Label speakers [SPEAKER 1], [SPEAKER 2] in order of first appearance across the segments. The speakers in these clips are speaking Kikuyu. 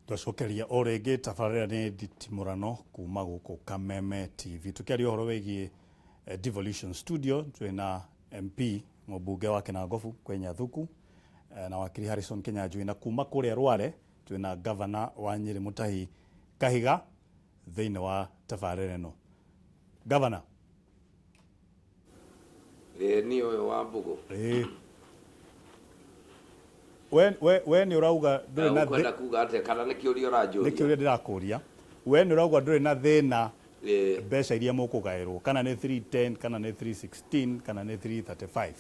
[SPEAKER 1] Twacokeria o rĩngĩ tabarĩra nĩ nditimũrano kuma gũkũ Kameme TV, tũkĩaria ũhoro wĩgiĩ Devolution Studio. Twĩna MP, mũmbunge wa Kinangofu Kwenya Thuku, na wakiri Harrison Kinyanjui, na kuma kũrĩa Rware twĩna gavana wa Nyĩrĩ Mutahi Kahiga thĩinĩ wa tabarĩra ĩno. Gavana.
[SPEAKER 2] Ĩĩ, niĩ ũyũ wa Mbũgũ.
[SPEAKER 1] Ĩĩ. We nĩ ũrauga ndũrĩ na
[SPEAKER 2] Ũkwenda kuga atĩa, kana nĩ kĩũria ũranjũria?
[SPEAKER 1] Nĩ kĩũria ndĩrakũria. We nĩ ũrauga ndũrĩ na thĩna mbeca iria mũkũgaĩrwo, kana nĩ 310, kana nĩ 316, kana nĩ 335,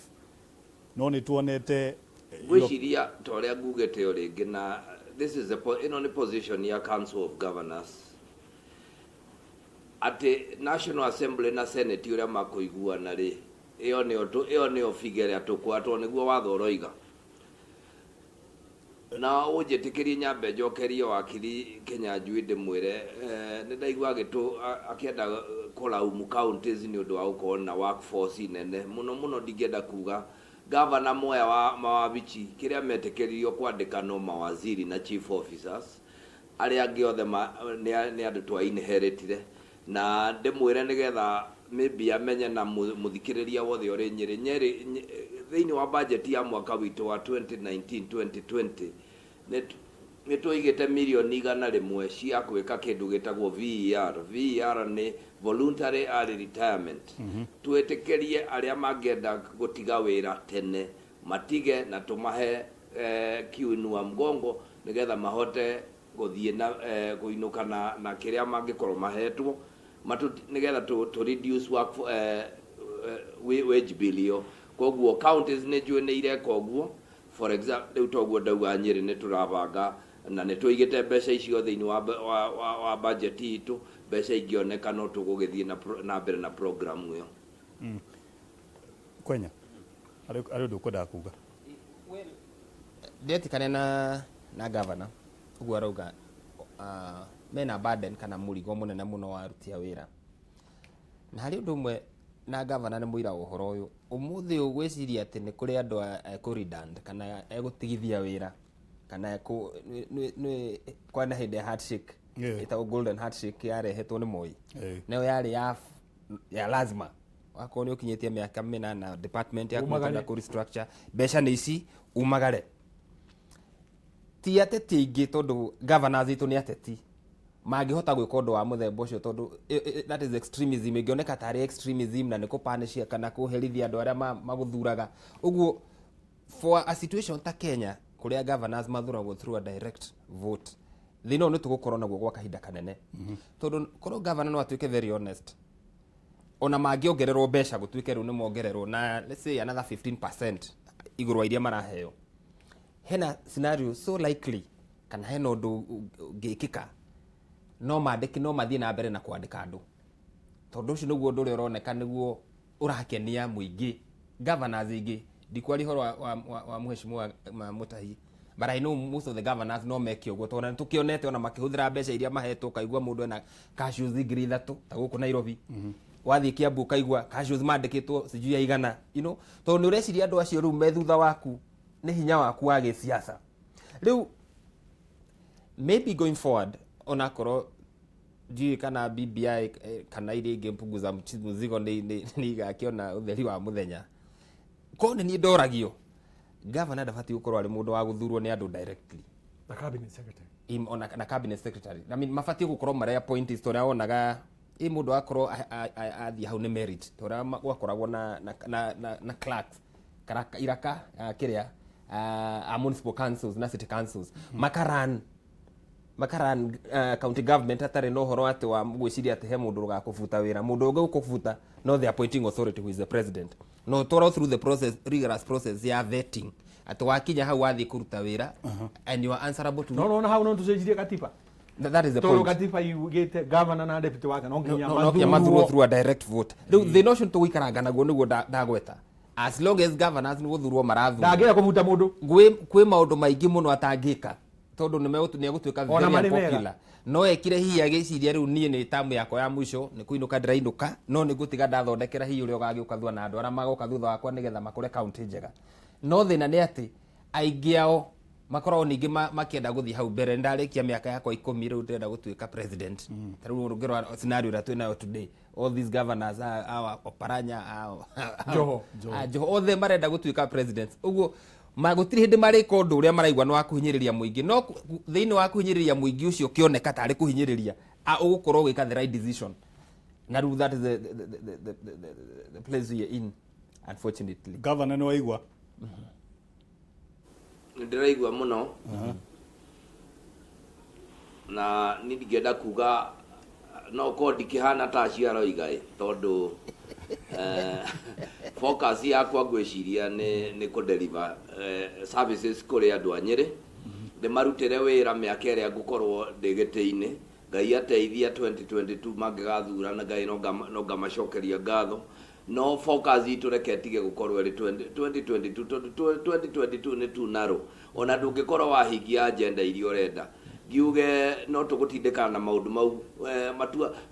[SPEAKER 1] no nĩ tuonete
[SPEAKER 2] Ngwĩciria ta ũrĩa ngugĩte o rĩngĩ, na this is the ĩno nĩ position ya Council of Governors, atĩ National Assembly na Senate ũrĩa makũiguana rĩ, ĩyo nĩyo figure ĩrĩa tũkuoya, tondũ nĩguo watho ũroiga. Na ũnjĩtĩkĩrie nyambe njokerie wakiri Kinyanjui, ndĩmwĩre nĩ ndaigua akĩenda kũlaumu counties nĩ ũndũ wa gũkorwo na workforce nene mũno mũno. Ndingĩenda kuga gavana Mwea wa Mawabichi kĩrĩa metĩkĩririo kwandĩka no mawaziri na chief officers, arĩa angĩ othe nĩ andũ twa inheritire. Na ndĩmwĩre nĩgetha maybe amenye na mũthikĩrĩria wothe ũrĩ Nyĩrĩ thĩinĩ wa budget ya mwaka witũ wa 2019 2020 nĩ tũigĩte mirioni 100 cia gwĩka kĩndũ gĩtagwo VER. VER nĩ voluntary early retirement. Twĩtĩkĩrie arĩa mangĩenda gũtiga wĩra tene matige, na tũmahe kiinua mgongo nĩgetha mahote gũthiĩ na kũinũka na kĩrĩa mangĩkorwo mahetwo nĩgetha tũ reduce work wage bill ĩyo. Koguo counties nĩ njũĩ nĩ ireka ũguo. For example, rĩu toguo ndauga, Nyĩrĩ nĩ tũrabanga na nĩ tũigĩte mbeca icio thĩinĩ wa budget itũ. Mbeca ingĩoneka, no tũgũgĩthiĩ na mbere na program ĩyo.
[SPEAKER 1] Kwenya, arĩ ũndũ ũkwendaga kuga?
[SPEAKER 3] Ndetĩkania na gavana ũguo arauga, mena burden kana mũrigo mũnene mũno wa aruti a wĩra. Na harĩ ũndũ ũmwe, na gavana nĩ mũira wa ũhoro ũyũ, ũmũthĩ ũyũ gwĩciria atĩ nĩ kũrĩ andũ ekũredund kana egũtigithia wĩra kana kwana hĩndĩ ya handshake ĩtagwo golden handshake yarehetwo nĩ Moi, nayo yarĩ ya lazima wakorwo nĩ ũkinyĩtie mĩaka 8 department yaku
[SPEAKER 4] Umagare.
[SPEAKER 3] nĩtũrenda kũ restructure, mbeca nĩ ici, umagare. Ti ateti aingĩ, tondũ governors itũ nĩ ateti, mangĩhota gwĩka ũndũ wa mũthemba ũcio, tondũ that is extremism, ĩngĩoneka tarĩ extremism na nĩ kũpanish kana kũherithia andũ arĩa magũthuraga. Ũguo for a situation ta Kenya, kũrĩa governors mathuragwo through a direct vote, thĩna ũyũ nĩ tũgũkorwo naguo gwa kahinda kanene, tondũ korwo governor no atuĩke very honest, ona mangĩongererwo mbeca, gũtuĩke rĩu nĩ mongererwo na let's say another 15% igũrũ wa iria maraheo, hena scenario so likely kana hena ũndũ ũngĩkĩka, no mandĩke, no mathiĩ na mbere na kwandĩka andũ, tondũ ũcio nĩguo ũndũ ũrĩa ũroneka nĩguo ũrakenia mũingĩ. Governors aingĩ, ndikwaria ũhoro wa mheshimiwa Mutahi, but I know most of the governors no meke ũguo, tondũ nĩ tũkĩonete ona makĩhũthĩra mbeca iria mahetwo. Ũkaigua mũndũ ena cashews 3,000 ta gũkũ Nairobi, wathiĩ Kiambu ũkaigua cashews mandĩkĩtwo sijui aigana, tondũ nĩ ũreciria andũ acio rĩu me thutha waku nĩ hinya waku wa gĩsiasa. Rĩu maybe going forward, onakorwo ndiũĩ kana BBI kana iria ingĩ mpunguza mzigo nĩ igakĩona ũtheri wa mũthenya, korwo nĩ niĩ ndoragio, gavana ndabatiĩ gũkorwo arĩ mũndũ wa gũthurwo nĩ andũ directly.
[SPEAKER 4] Na cabinet secretary.
[SPEAKER 3] Ona na cabinet secretary, I mean, mabatiĩ gũkorwo marĩ appointees, tondũ ũrĩa wonaga ĩ mũndũ akorwo athiĩ hau nĩ merit, tondũ ũrĩa gwakoragwo na clerks karaka, iraka kĩrĩa a municipal councils na city councils makaran county government atarĩ na ũhoro atĩ wa gwĩciria atĩ he mũndũ ũgakũbuta wĩra. Mũndũ ũngĩ gũkũbuta no the appointing authority, who is the president, no twarwo through the process, rigorous process ya vetting, atĩ wakinya hau wathiĩ kũruta wĩra and you are answerable to
[SPEAKER 4] No nona hau no tucenjirie katiba.
[SPEAKER 3] That is the
[SPEAKER 4] Tondũ
[SPEAKER 3] point.
[SPEAKER 4] Katiba yugĩte governor na deputy wake no nginya
[SPEAKER 3] No nginya mathurwo through a direct vote. Rĩu thĩna ũcio tũgũikaranga naguo nĩguo ndagweta, as long as governors nĩ gũthurwo marathurwo,
[SPEAKER 4] ndangĩenda kũbuta mũndũ.
[SPEAKER 3] Kwĩ maũndũ maingĩ mũno atangĩka, tondũ nĩ egũtuĩka
[SPEAKER 4] Ona
[SPEAKER 3] very
[SPEAKER 4] marĩ mega.
[SPEAKER 3] unpopular. No ekire hihi agĩciria rĩu niĩ nĩ tamu yakwa ya mũico, nĩ kũinũka ndĩrainũka, no nĩ ngũtiga ndathondekera hihi ũrĩa ũgagĩũka thutha na andũ arĩa magoka thutha wakwa nĩgetha makũre kaunti njega. No thĩna nĩ atĩ aingĩ ao Makoragwo ningĩ makĩenda gũthiĩ hau mbere. Ndarĩkia mĩaka yakwa 10, rĩu ndĩrenda gũtuĩka president. Ta rĩu ũngĩrora scenario ĩrĩa twĩnayo today, all these governors, awa Oparanya,
[SPEAKER 4] Joho.
[SPEAKER 3] Joho, othe marenda gũtuĩka president. Ũguo gũtirĩ hĩndĩ marĩka ũndũ ũrĩa maraigua nĩ wa kũhinyĩrĩria mũingĩ, no thĩinĩ wa kũhinyĩrĩria mũingĩ ũcio ũkĩoneka tarĩ kũhinyĩrĩria, ũgũkorwo ũgĩka the right decision. Na rĩu that is the place we are in, unfortunately.
[SPEAKER 1] Governor, nĩ waigua?
[SPEAKER 2] Nĩ ndĩraigua mũno, na niĩ ndingĩenda kuga no korwo ndikĩhana ta acio aroiga ĩ, tondũ focus yakwa ngwĩciria nĩ kũ-deliver services kũrĩ andũ a Nyĩrĩ, ndĩmarutĩre wĩra mĩaka ĩrĩa ngũkorwo ndĩ gĩtĩ-inĩ. Ngai ateithia, 2022 mangĩgathurana, Ngai no ngamacokeria ngatho. No focus itũ reke tige gũkorwo ĩrĩ 20 2022, tondũ 2022 nĩ tu narrow, ona ndũngĩkorwo wahingia agenda iria ũrenda. Ngiuge no tũgũtindĩkana na maũndũ mau,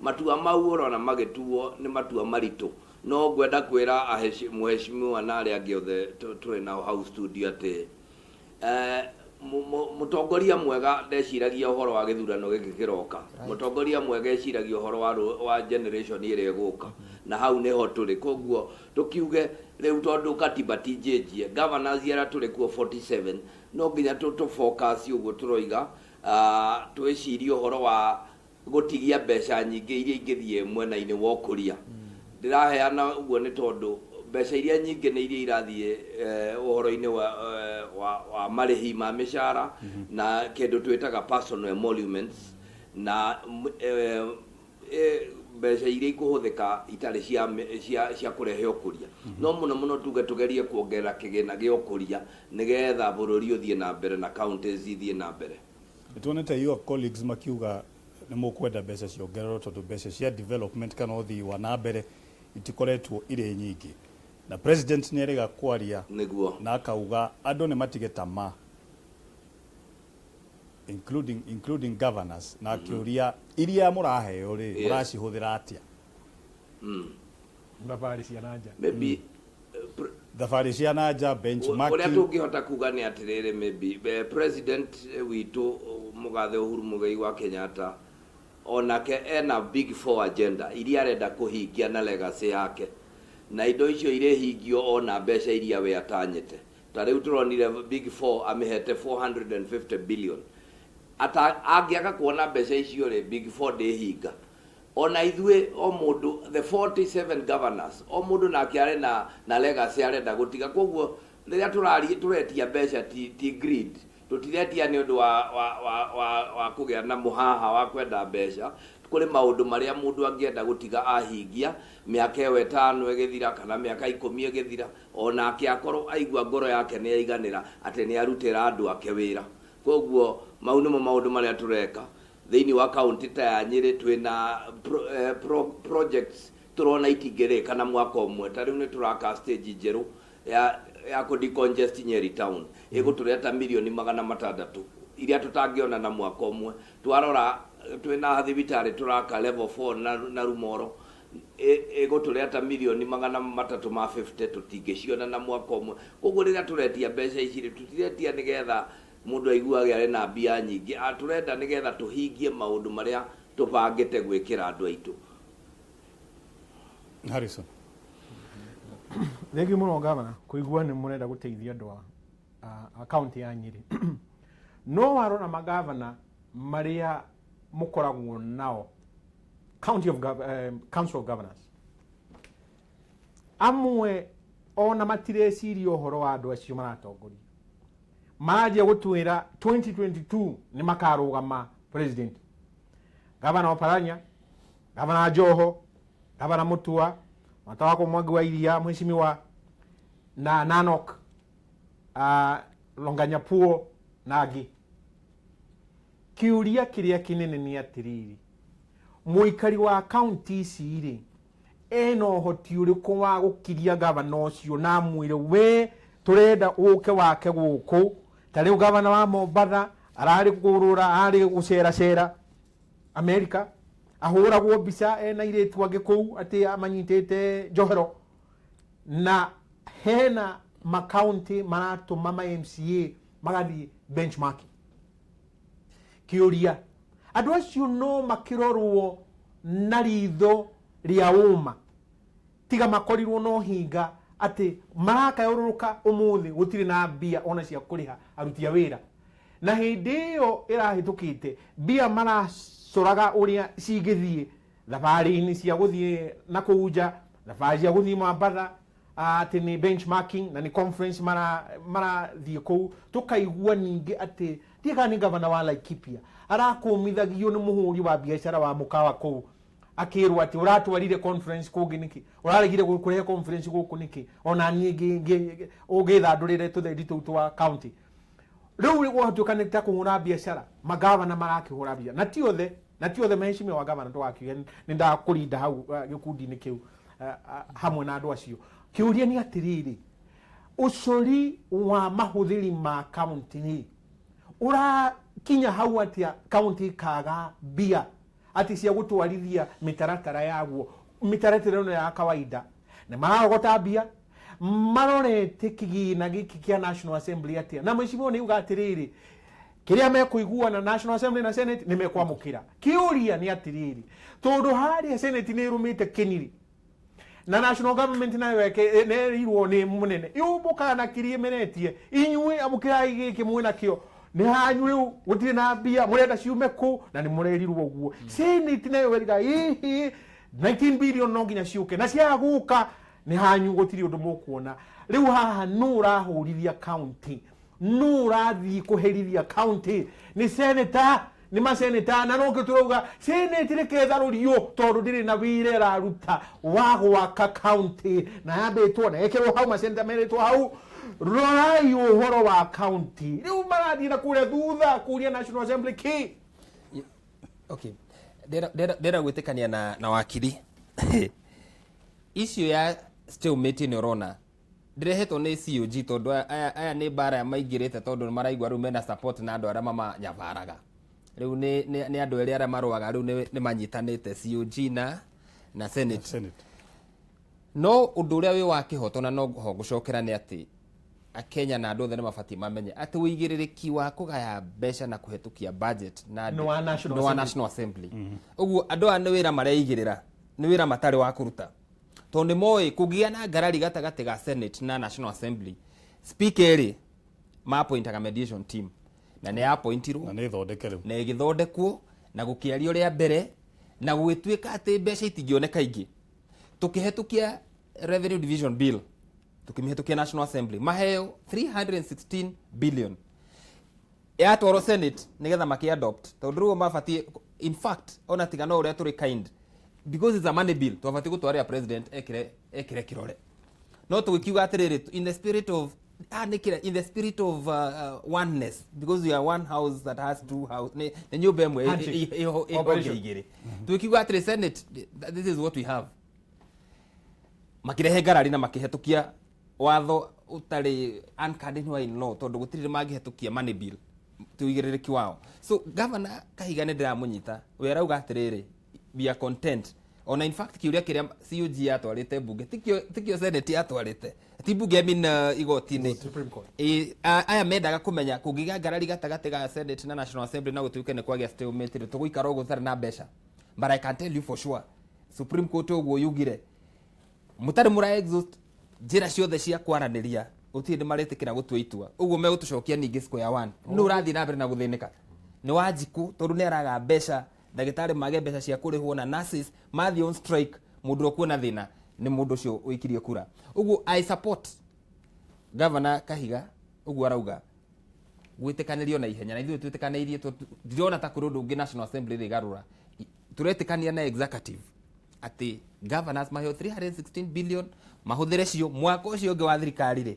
[SPEAKER 2] matua mau ũrona magĩtuo nĩ matua maritũ. No ngwenda kwĩra mũheshimiwa na arĩa angĩ othe tũrĩ nao hau studio atĩ mũtongoria mwega ndeciragia ũhoro wa gĩthurano gĩkĩ kĩroka. Mũtongoria mwega eciragia ũhoro wa generation ĩrĩa ĩgũka, na hau nĩho tũrĩ. Koguo tũkiuge rĩu, tondũ katiba ti njenjie, governors arĩa tũrĩ kuo 47, no nginya tũ focus ũguo tũroiga, twĩcirie ũhoro wa gũtigia mbeca nyingĩ iria ingĩthiĩ mwena-inĩ wa ũkũria. Ndĩraheana ũguo nĩ tondũ mbeca iria nyingĩ nĩ iria irathiĩ ũhoro-inĩ wa marĩhi ma mĩcara na kĩndũ twĩtaga personal emoluments, na mbeca iria ikũhũthĩka itarĩ cia kũrehe ũkũria. No mũno mũno tuge tũgerie kuongerera kĩgĩna gĩa ũkũria, nĩgetha bũrũri ũthiĩ na mbere na counties ithiĩ na mbere.
[SPEAKER 1] Nĩtuonete your colleagues makiuga nĩ mũkwenda mbeca ciongererwo, tondũ mbeca cia development kana ũthii wa na mbere itikoretwo irĩ nyingĩ, na president nĩ erĩga kwaria na akauga andũ nĩ matige tamaa, including governors, na akĩũria iria mũraheo rĩ, mũracihũthĩra atĩa?
[SPEAKER 4] Thabarĩ cia nanja.
[SPEAKER 2] Maybe
[SPEAKER 1] Thabarĩ cia nanja,
[SPEAKER 2] ũrĩa
[SPEAKER 1] benchmarking.
[SPEAKER 2] Tũngĩhota kuga nĩ atĩrĩrĩ, maybe president witũ, mũgathe Uhuru Muigai wa Kenyatta, onake ena Big Four agenda iria arenda kũhingia na legacy yake, na indo icio irĩhingio ona mbeca iria we atanyĩte. Ta rĩu tũronire Big Four amĩhete 450 billion. Ata angĩaga kuona mbeca icio rĩ, Big Four ndĩhinga. Ona ithuĩ, o mũndũ, the 47 governors, o mũndũ nake arĩ na legacy arenda gũtiga. Koguo rĩrĩa tũraria tũretia mbeca, ti greed, tũtiretia nĩ ũndũ wa kũgĩa na mũhaha wa kwenda mbeca. Kũrĩ maũndũ marĩa mũndũ angĩenda gũtiga ahingia mĩaka ĩyo 5 ĩgĩthira kana mĩaka 10 ĩgĩthira, onake akorwo aigua ngoro yake nĩ aiganĩra atĩ nĩ arutĩra andũ ake wĩra. Koguo mau nĩmo maũndũ marĩa tũreka thĩinĩ wa kaunti ta ya Nyĩrĩ. Twĩna projects tũrona itingĩrĩka na mwaka ũmwe. Ta rĩu nĩ tũraka stage njerũ ya kũ decongest Nyeri town, ĩgũtũrĩa ta mirioni 600, iria tũtangĩona na mwaka ũmwe. Twarora, twĩna thibitarĩ tũraka level 4 na Rumoro, ĩgũtũrĩa ta mirioni 350, tũtingĩciona na mwaka ũmwe. Koguo rĩrĩa tũretia mbeca ici rĩ, tũtiretia nĩgetha mũndũ aiguage arĩ na mbia nyingĩ. Tũrenda nĩgetha tũhingie maũndũ marĩa tũbangĩte gwĩkĩra andũ aitũ.
[SPEAKER 1] Harrison.
[SPEAKER 4] Thengiũ mũno, gavana, kũigua nĩ mũrenda gũteithia andũ a kaunti ya Nyĩrĩ. No warora magavana marĩa mũkoragwo nao council of governors, amwe ona matireciria ũhoro wa andũ acio maratongoria. Maranjia gũtwĩra 2022 nĩ makarũgama president. Gavana Oparanya, Gavana Joho, Gavana Mutua, Mwata wakwa Mwangi wa Iria, mheshimiwa, na Nanok, Longanyapuo na angĩ. Kĩũria kĩrĩa kĩnene nĩ atĩrĩrĩ, mũikari wa kaunti ici rĩ, ena ũhoti ũrĩkũ wa gũkiria gavana ũcio na amwĩre, "We, tũrenda ũke wake gũkũ"? Ta rĩu gavana wa Mombatha ararĩ kũrũra, ararĩ gũceracera Amerika, ahũragwo mbica ena airĩtu angĩ kũu atĩ amanyitĩte njohero, na hena makaunti maratũma ma MCA Magathiĩ benchmarking. Kĩũria, andũ acio no makĩrorwo na ritho rĩa ũma, tiga makorirwo no hinga atĩ marakayũrũrũka ũmũthĩ gũtirĩ na mbia ona cia kũrĩha aruti a wĩra, na hĩndĩ ĩyo ĩrahĩtũkĩte mbia maracoraga ũrĩa cingĩthiĩ thabarĩ-inĩ cia gũthiĩ na kũu nja, thabarĩ cia gũthiĩ Mombatha, atĩ nĩ benchmarking na nĩ conference marathiĩ kũu. Tũkaigua ningĩ atĩ ndiĩ kana nĩ gavana wa Laikipia arakũmithagio nĩ mũhũri wa biacara wa mũkawa kũu, akĩrwo atĩ ũratwarire conference kũngĩ nĩkĩ, ũraregire kũrehe conference gũkũ nĩkĩ, ona niĩ ũngĩthandũrĩre tũthendi tũu twa county. Rĩu gwatuĩka nĩ ta kũhũra biacara, magavana marakĩhũra biacara, na ti othe mheshimiwa wa gavana, tũgakiuge nĩ ndakũrinda hau gĩkundi-inĩ kĩu hamwe na andũ acio. Kĩũria nĩ atĩrĩrĩ, ũcori wa mahũthĩri ma kaunti rĩ, ũrakinya hau atĩa kaunti ikaga mbia atĩ cia gũtwarithia mĩtaratara yaguo, mĩtaratara ĩno ya kawaida? Nĩ mararogota mbia marorete kĩgĩna gĩkĩ kĩa National Assembly atĩa? Na mheshimiwa nĩ uga atĩrĩrĩ, kĩrĩa mekũiguana National Assembly na Senate nĩ mekwamũkĩra. Kĩũria nĩ atĩrĩrĩ, tondũ harĩa Senate nĩ ĩrũmĩte kĩniri na national government nayo nerirwo nĩ mũnene yũmbũkaga na kĩrĩa ĩmeretie, inyuĩ amũkĩrai gĩkĩ mwĩnakĩo nĩ hanyu, rĩu gũtirĩ na mbia, mũrenda ciume kũ na nĩ mũrerirwo ũguo? Senate nayo weriga ĩhĩ 19 billion no nginya ciũke, na ciaga gũka nĩ hanyu, gũtirĩ ũndũ mũkuona. Rĩu haha nũ ũrahũrithia county? Nũ ũrathiĩ kũherithia county? Nĩ senator? Nĩ maseneta? Na nokĩo tũrauga senate rĩketharũrio, tondũ ndĩrĩ na wĩra ĩraruta wa gwaka county, na yambĩtwo na ĩkĩrwo hau, maseneta merĩtwo hau, rorai ũhoro wa county. Rĩu marathiĩ na kũrĩa thutha kũria National Assembly kĩ?
[SPEAKER 3] Okay, ndĩrenda gwĩtĩkania na wakiri. Icio ya stalemate nĩ ũrona ndĩrehetwo nĩ COG, tondũ aya nĩ mbara maingĩrĩte, tondũ nĩ maraigua rĩu mena support na andũ arĩa mamanyabaraga. Rĩu nĩ andũ erĩ arĩa marũaga, rĩu nĩ manyitanĩte, COG na Senate.
[SPEAKER 1] Senate.
[SPEAKER 3] No ũndũ ũrĩa wĩ wa kĩhoto na no ho ngũcokera nĩ atĩ akenya na andũ othe nĩ mabatiĩ mamenye atĩ ũigĩrĩrĩki wa kũgaya mbeca na kũhetũkia budget na
[SPEAKER 4] Nĩ wa National
[SPEAKER 3] nĩ wa
[SPEAKER 4] Assembly.
[SPEAKER 3] National Assembly. Ũguo andũ aya nĩ wĩra mareigĩrĩra, nĩ wĩra matarĩ wa kũruta, tondũ nĩ moĩ kũngĩgĩa na ngarari gatagatĩ ga Senate na National Assembly, speaker ĩrĩ ma-appointaga mediation team, na nĩ appointirwo.
[SPEAKER 1] Na nĩ thondeke rĩu.
[SPEAKER 3] Na ĩgĩthondekwo na gũkĩario rĩa mbere na gũgĩtuĩka atĩ mbeca itingĩoneka ingĩ. Tũkĩhetũkia Revenue Division Bill, tũkĩmĩhetũkia National Assembly, maheo 316 billion, yatwarwo Senate nĩgetha makĩ-adopt, tondũ rĩu mabatiĩ, in fact, ona tiga no ũrĩa tũrĩ kind, because it's a money bill, twabatiĩ gũtwarĩra president ekĩre kĩrore. No tũgĩkiuga atĩrĩrĩ, in the spirit of nĩkĩra in the spirit of oneness, because we are one house that has two house, nĩ nyũmba ĩmwe
[SPEAKER 4] Handshake.
[SPEAKER 3] Ĩ honge
[SPEAKER 4] Operation.
[SPEAKER 3] igĩrĩ, tũgĩkiuga atĩrĩ, Senate, this is what we have. Makĩrehe ngarari na makĩhetũkia watho ũtarĩ unconditional in law, tondũ gũtirĩ mangĩhetũkia money bill ti ũigĩrĩrĩki wao. So governor Kahiga nĩ ndĩramũnyita we arauga atĩrĩrĩ, we are content. Ona in fact kĩũria kĩrĩa COG yatwarĩte mbunge tikĩo Senate yatwarĩte, ti mbunge, I mean, igoti-inĩ.
[SPEAKER 4] Supreme Court.
[SPEAKER 3] Ĩ, aya mendaga kũmenya kũngĩgĩa ngarari gatagatĩ ga Senate na National Assembly na gũtuĩke nĩ kwagĩa stalemate rĩ, tũgũikara ũguo tũtarĩ na mbeca? But I can tell you for sure, Supreme Court ũguo yugire mũtarĩ mũra exhaust njĩra ciothe cia kwaranĩria, gũtirĩ ndĩ maretĩkĩra gũtua itua. Ũguo megũtũcokia ningĩ square one. Nĩ ũrathiĩ na mbere na gũthĩnĩka nĩ Wanjikũ, tondũ nĩ araga mbeca, ndagĩtarĩ mage mbeca cia kũrĩhwo na nurses mathiĩ on strike. Mũndũ ũrĩa ũkuona thĩna nĩ mũndũ ũcio ũikirie kura. Ũguo I support Governor Kahiga ũguo arauga gwĩtĩkanĩrio na ihenya, na ithuĩ twĩtĩkanĩirie. Ndirona ta kũrĩ ũndũ ũngĩ National Assembly rĩgarũra. Tũretĩkania na executive atĩ governors maheo 316 billion mahũthĩre cio mwaka ũcio ũngĩ wa thirikari rĩ.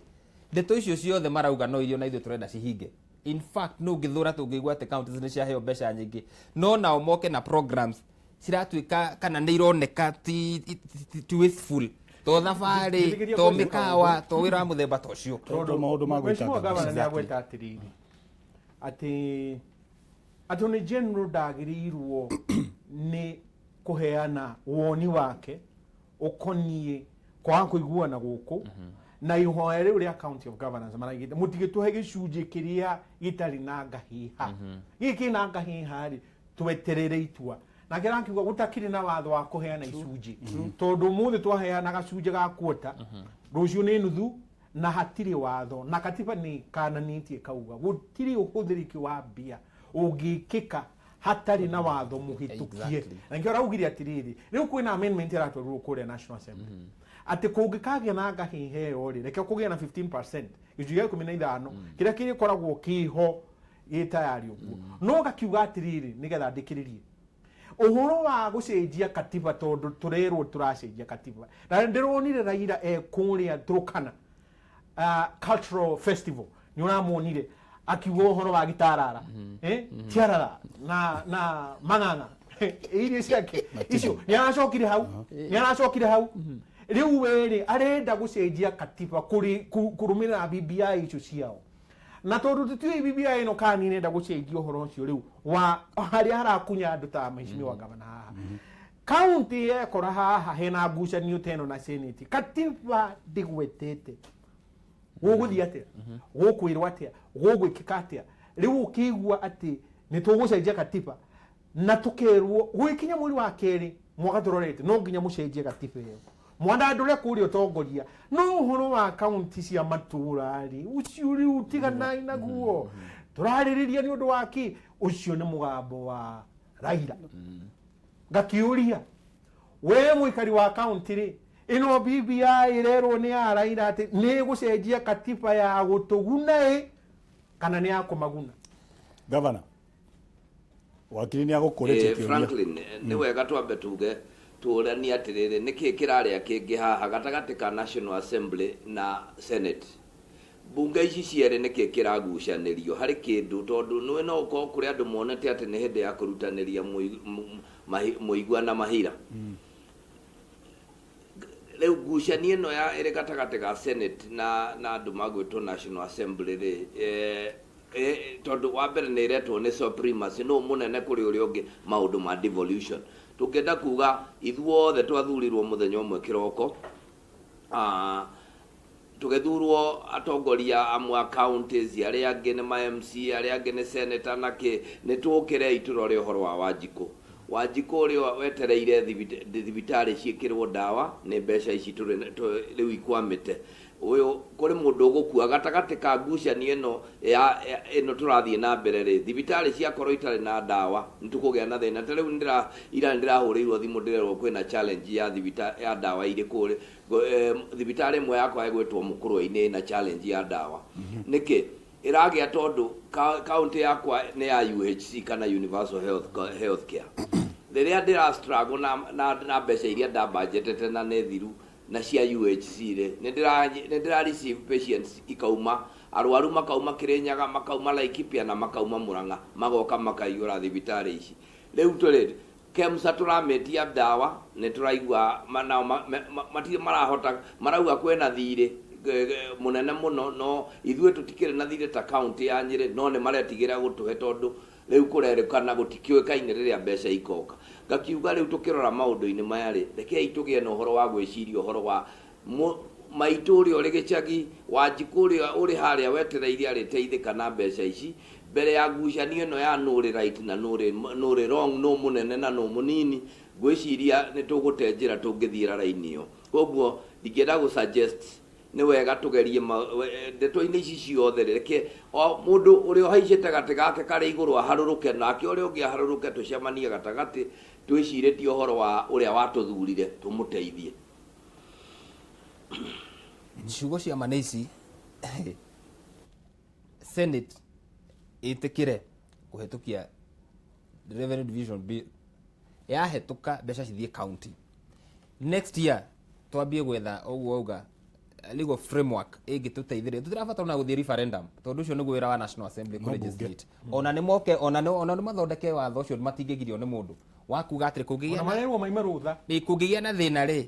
[SPEAKER 3] Ndeto icio ciothe marauga no irio na ithuĩ tũrenda cihinge. In fact, no ũngĩthũra tũngĩigua atĩ counties nĩ ciaheo mbeca nyingĩ, no nao moke na programs ciratuĩka kana nĩ ironeka ti wasteful, to thabarĩ,
[SPEAKER 4] Njĩtĩkĩria
[SPEAKER 3] to
[SPEAKER 4] kũnjĩka
[SPEAKER 3] mĩkawa, to wĩra wa mũthemba ta ũcio.
[SPEAKER 1] Tondũ maũndũ ma
[SPEAKER 4] Mheshimiwa
[SPEAKER 1] gwĩtanga
[SPEAKER 4] Governor
[SPEAKER 1] mbeca.
[SPEAKER 4] nĩ agweta atĩrĩrĩ, atĩ Attorney General ndagĩrĩirwo nĩ kũheana woni wake ũkoniĩ kwaga kũiguana gũkũ. Na ihoya rĩu rĩa county of governance maraigĩte mũtigĩtũhe gĩcunjĩ kĩrĩa gĩtarĩ na ngahĩha. Gĩkĩ kĩna ngahĩha rĩ, tweterere itua. Nake arakiuga gũtakĩrĩ na watho wa kũheana icunjĩ, tondũ ũmũthĩ twaheana gacunjĩ ga kuota, rũciũ nĩ nuthu, na hatirĩ watho, na katiba nĩ kananĩtie kauga gũtirĩ ũhũthĩrĩki wa mbia ũngĩkĩka hatarĩ na watho mũhĩtũkie. Na nĩkĩo araugire atĩrĩrĩ, rĩu kwĩna amendment ĩratwarirwo kũrĩa National Assembly atĩ kũngĩkagĩa na ngahĩha ĩyo rĩ, reke kũgĩe na 15%, gĩcunjĩ gĩa 15 kĩrĩa kĩrĩkoragwo kĩho gĩtayari ũguo. No gakiuga atĩrĩrĩ, nĩgetha ndĩkĩrĩrie ũhoro wa gũcenjia katiba, tondũ tũrerwo tũracenjia katiba, na ndĩronire Raila e kũrĩa Turkana cultural festival, nĩ ũramuonire akiuga ũhoro wa gitarara, tiarara na mang'ang'a irio ciake icio. Nĩ aracokire hau, nĩ aracokire hau. Rĩu werĩ arenda gũcenjia katiba kũrũmĩrĩra BBI icio ciao, na tondũ tũtiũĩ BBI ĩno kana nĩ ĩrenda gũcenjia ũhoro ũcio rĩu wa harĩa harakunya andũ ta mheshimiwa gavana haha kaunti yekora haha hena ngucanio ta ĩno na senate, katiba ndĩgwetete gũgũthiĩ atĩa, gũkwĩrwo atĩa, gũgwĩkĩka atĩa. Rĩu ũkĩigua atĩ nĩ tũgũcenjia katiba na tũkerwo gũgĩkinya mweri wa kerĩ mwaka tũrorete no nginya mũcenjie katiba ĩyo, mwandandũre kũrĩa ũtongoria. No ũhoro wa kaunti cia matũra rĩ, ũcio rĩu tiganai naguo, tũrarĩrĩria nĩ ũndũ wa kĩ? Ũcio nĩ mũgambo wa Raila. Ngakiũria, we mũikari wa kaunti rĩ, ĩno BBI ĩrerwo nĩ ya Raila atĩ nĩ ĩgũcenjia katiba ya gũtũguna ĩ kana nĩ ya kũmaguna?
[SPEAKER 1] Gavana, wakiri nĩ agũkũrĩtie kĩũria.
[SPEAKER 2] Franklin, nĩ wega twambe tuge tũranie atĩrĩrĩ, nĩkĩ kĩrarĩa kĩngĩ haha gatagatĩ ka National Assembly na Senate, mbunge ici cierĩ? Nĩkĩ kĩragucanĩrio harĩ kĩndũ? Tondũ nĩ no ũkorwo kũrĩ andũ monete atĩ nĩ hĩndĩ ya kũrutanĩria mũigua na mahira. Rĩu ngucanio ĩno ya ĩrĩ gatagatĩ ga Senate na andũ magwĩtwo National Assembly rĩ, tondũ wa mbere nĩ ĩretwo nĩ supremacy, nũ mũnene kũrĩ ũrĩa ũngĩ maũndũ ma devolution. Tũngĩenda kuga ithuothe twathurirwo mũthenya ũmwe kĩroko, tũgĩthurwo atongoria amwe a counties, arĩa angĩ nĩ ma MC, arĩa angĩ nĩ senator, na kĩ nĩ tũkĩrei tũrore ũhoro wa Wanjikũ. Wanjikũ ũrĩa wetereire thibitarĩ ciĩkĩrwo ndawa nĩ mbeca ici tũrĩ rĩu ikwamĩte. Ũyũ kũrĩ mũndũ ũgũkua gatagatĩ ka ngucanio ĩno ya ĩno tũrathiĩ na mbere rĩ, thibitarĩ ciakorwo itarĩ na ndawa nĩ tũkũgĩa na thĩna. Ta rĩu ndĩra ira nĩndĩrahũrĩirwo thimũ ndĩrerwo kwĩna challenge ya ya ndawa irĩ kũrĩ thibitarĩ ĩmwe yakwa ĩgwĩtwo Mũkũrwe-inĩ ĩna challenge ya ndawa. Nĩkĩ ĩragĩa? Tondũ kaunti yakwa nĩ ya UHC kana Universal Health Care. Rĩrĩa ndĩra struggle na mbeca iria ndambanjetete na nĩ thiru na cia UHC rĩ, nĩ ndĩra receive patients ikauma, arwaru makauma Kirinyaga, makauma Laikipia na makauma Murang'a, magoka makaiyũra thibitarĩ ici. Rĩu tũrĩ KEMSA tũramĩtia ndawa, nĩ tũraigua nao matirĩ marahota, marauga kwĩna thirĩ mũnene mũno, no ithuĩ tũtikĩrĩ na thirĩ ta kaunti ya Nyĩrĩ, no nĩ maretigĩra gũtũhe tondũ rĩu kũrerĩkana gũtikĩũĩkaine rĩrĩa mbeca ikoka. Ngakiuga rĩu tũkĩrora maũndũ-inĩ maya rĩ, rekei tũgĩe na ũhoro wa gwĩciria ũhoro wa maitũ ũrĩa ũrĩ gĩcagi, Wanjikũ ũrĩa ũrĩ harĩa wetereire arĩteithĩka na mbeca ici, mbere ya ngucanio ĩno ya nũ ũrĩ right na nũ ũrĩ wrong, nũ mũnene na nũ mũnini. Ngwĩciria nĩ tũgũte njĩra tũngĩthiĩra raini ĩyo. Koguo ndingĩenda gũ suggest, nĩ wega tũgerie ndeto-inĩ ici ciothe rĩ, reke o mũndũ ũrĩa ũhaicĩte gatĩ gake karĩ igũrũ aharũrũke, nake ũrĩa ũngĩ aharũrũke, tũcemanie gatagatĩ, twĩcirĩtie ũhoro wa ũrĩa watũthurire tũmũteithie.
[SPEAKER 3] Ciugo cia ma nĩ ici: Senate ĩtĩkĩre kũhetũkia revenue division bill, yahetũka mbeca cithiĩ county, next year twambie gwetha ũguo auga legal framework ĩngĩtũteithĩrĩria. Tũtirabatara ona gũthiĩ referendum tondũ ũcio nĩguo wĩra wa National Assembly
[SPEAKER 1] No bunge.
[SPEAKER 3] Kũ-legislate. Ona nĩ moke, ona nĩ mathondeke watho ũcio, matingĩgirio nĩ mũndũ wa kuga atĩrĩ kũngĩgĩa
[SPEAKER 4] Ona marerwo maime rũtha.
[SPEAKER 3] Nĩ kũngĩgĩa na thĩna rĩ,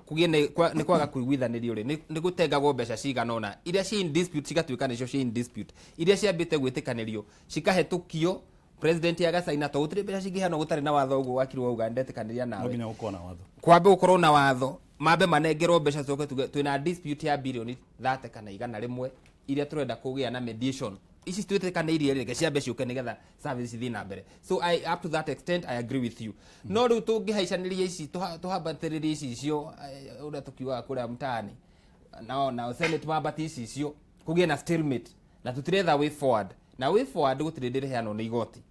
[SPEAKER 3] kũgĩe nĩ kwaga kũiguithanĩrio rĩ, nĩ gũtengagwo mbeca cigana ũna, iria ci in dispute cigatuĩka nĩcio ci in dispute, iria ciambĩte gwĩtĩkanĩrio cikahetũkio, president agacaina, tondũ gũtirĩ mbeca cingĩheanwo gũtarĩ na watho. Ũguo wakiri wauga, ndetĩkanĩria
[SPEAKER 1] No
[SPEAKER 3] nawe.
[SPEAKER 1] Nginya gũkorwo na watho.
[SPEAKER 3] Kwambe gũkorwo na watho. Mambe manengerwo mbeca coke tuge twina dispute ya bilioni 30 kana 100 iria turenda kũgĩa na mediation ici twĩtĩkanĩirie reke ciambe ciũke nĩgetha service ithiĩ na mbere. So I, up to that extent I agree with you. No rĩu tũngĩhaicanĩria ici tũhambatĩrĩrie ici icio ũrĩa tũkiugaga kũrĩa mtaani nao senate mambatie ici icio kũgĩe na stalemate na tũtiretha way forward, na way forward gũtirĩ ndĩrĩheanwo nĩ igoti.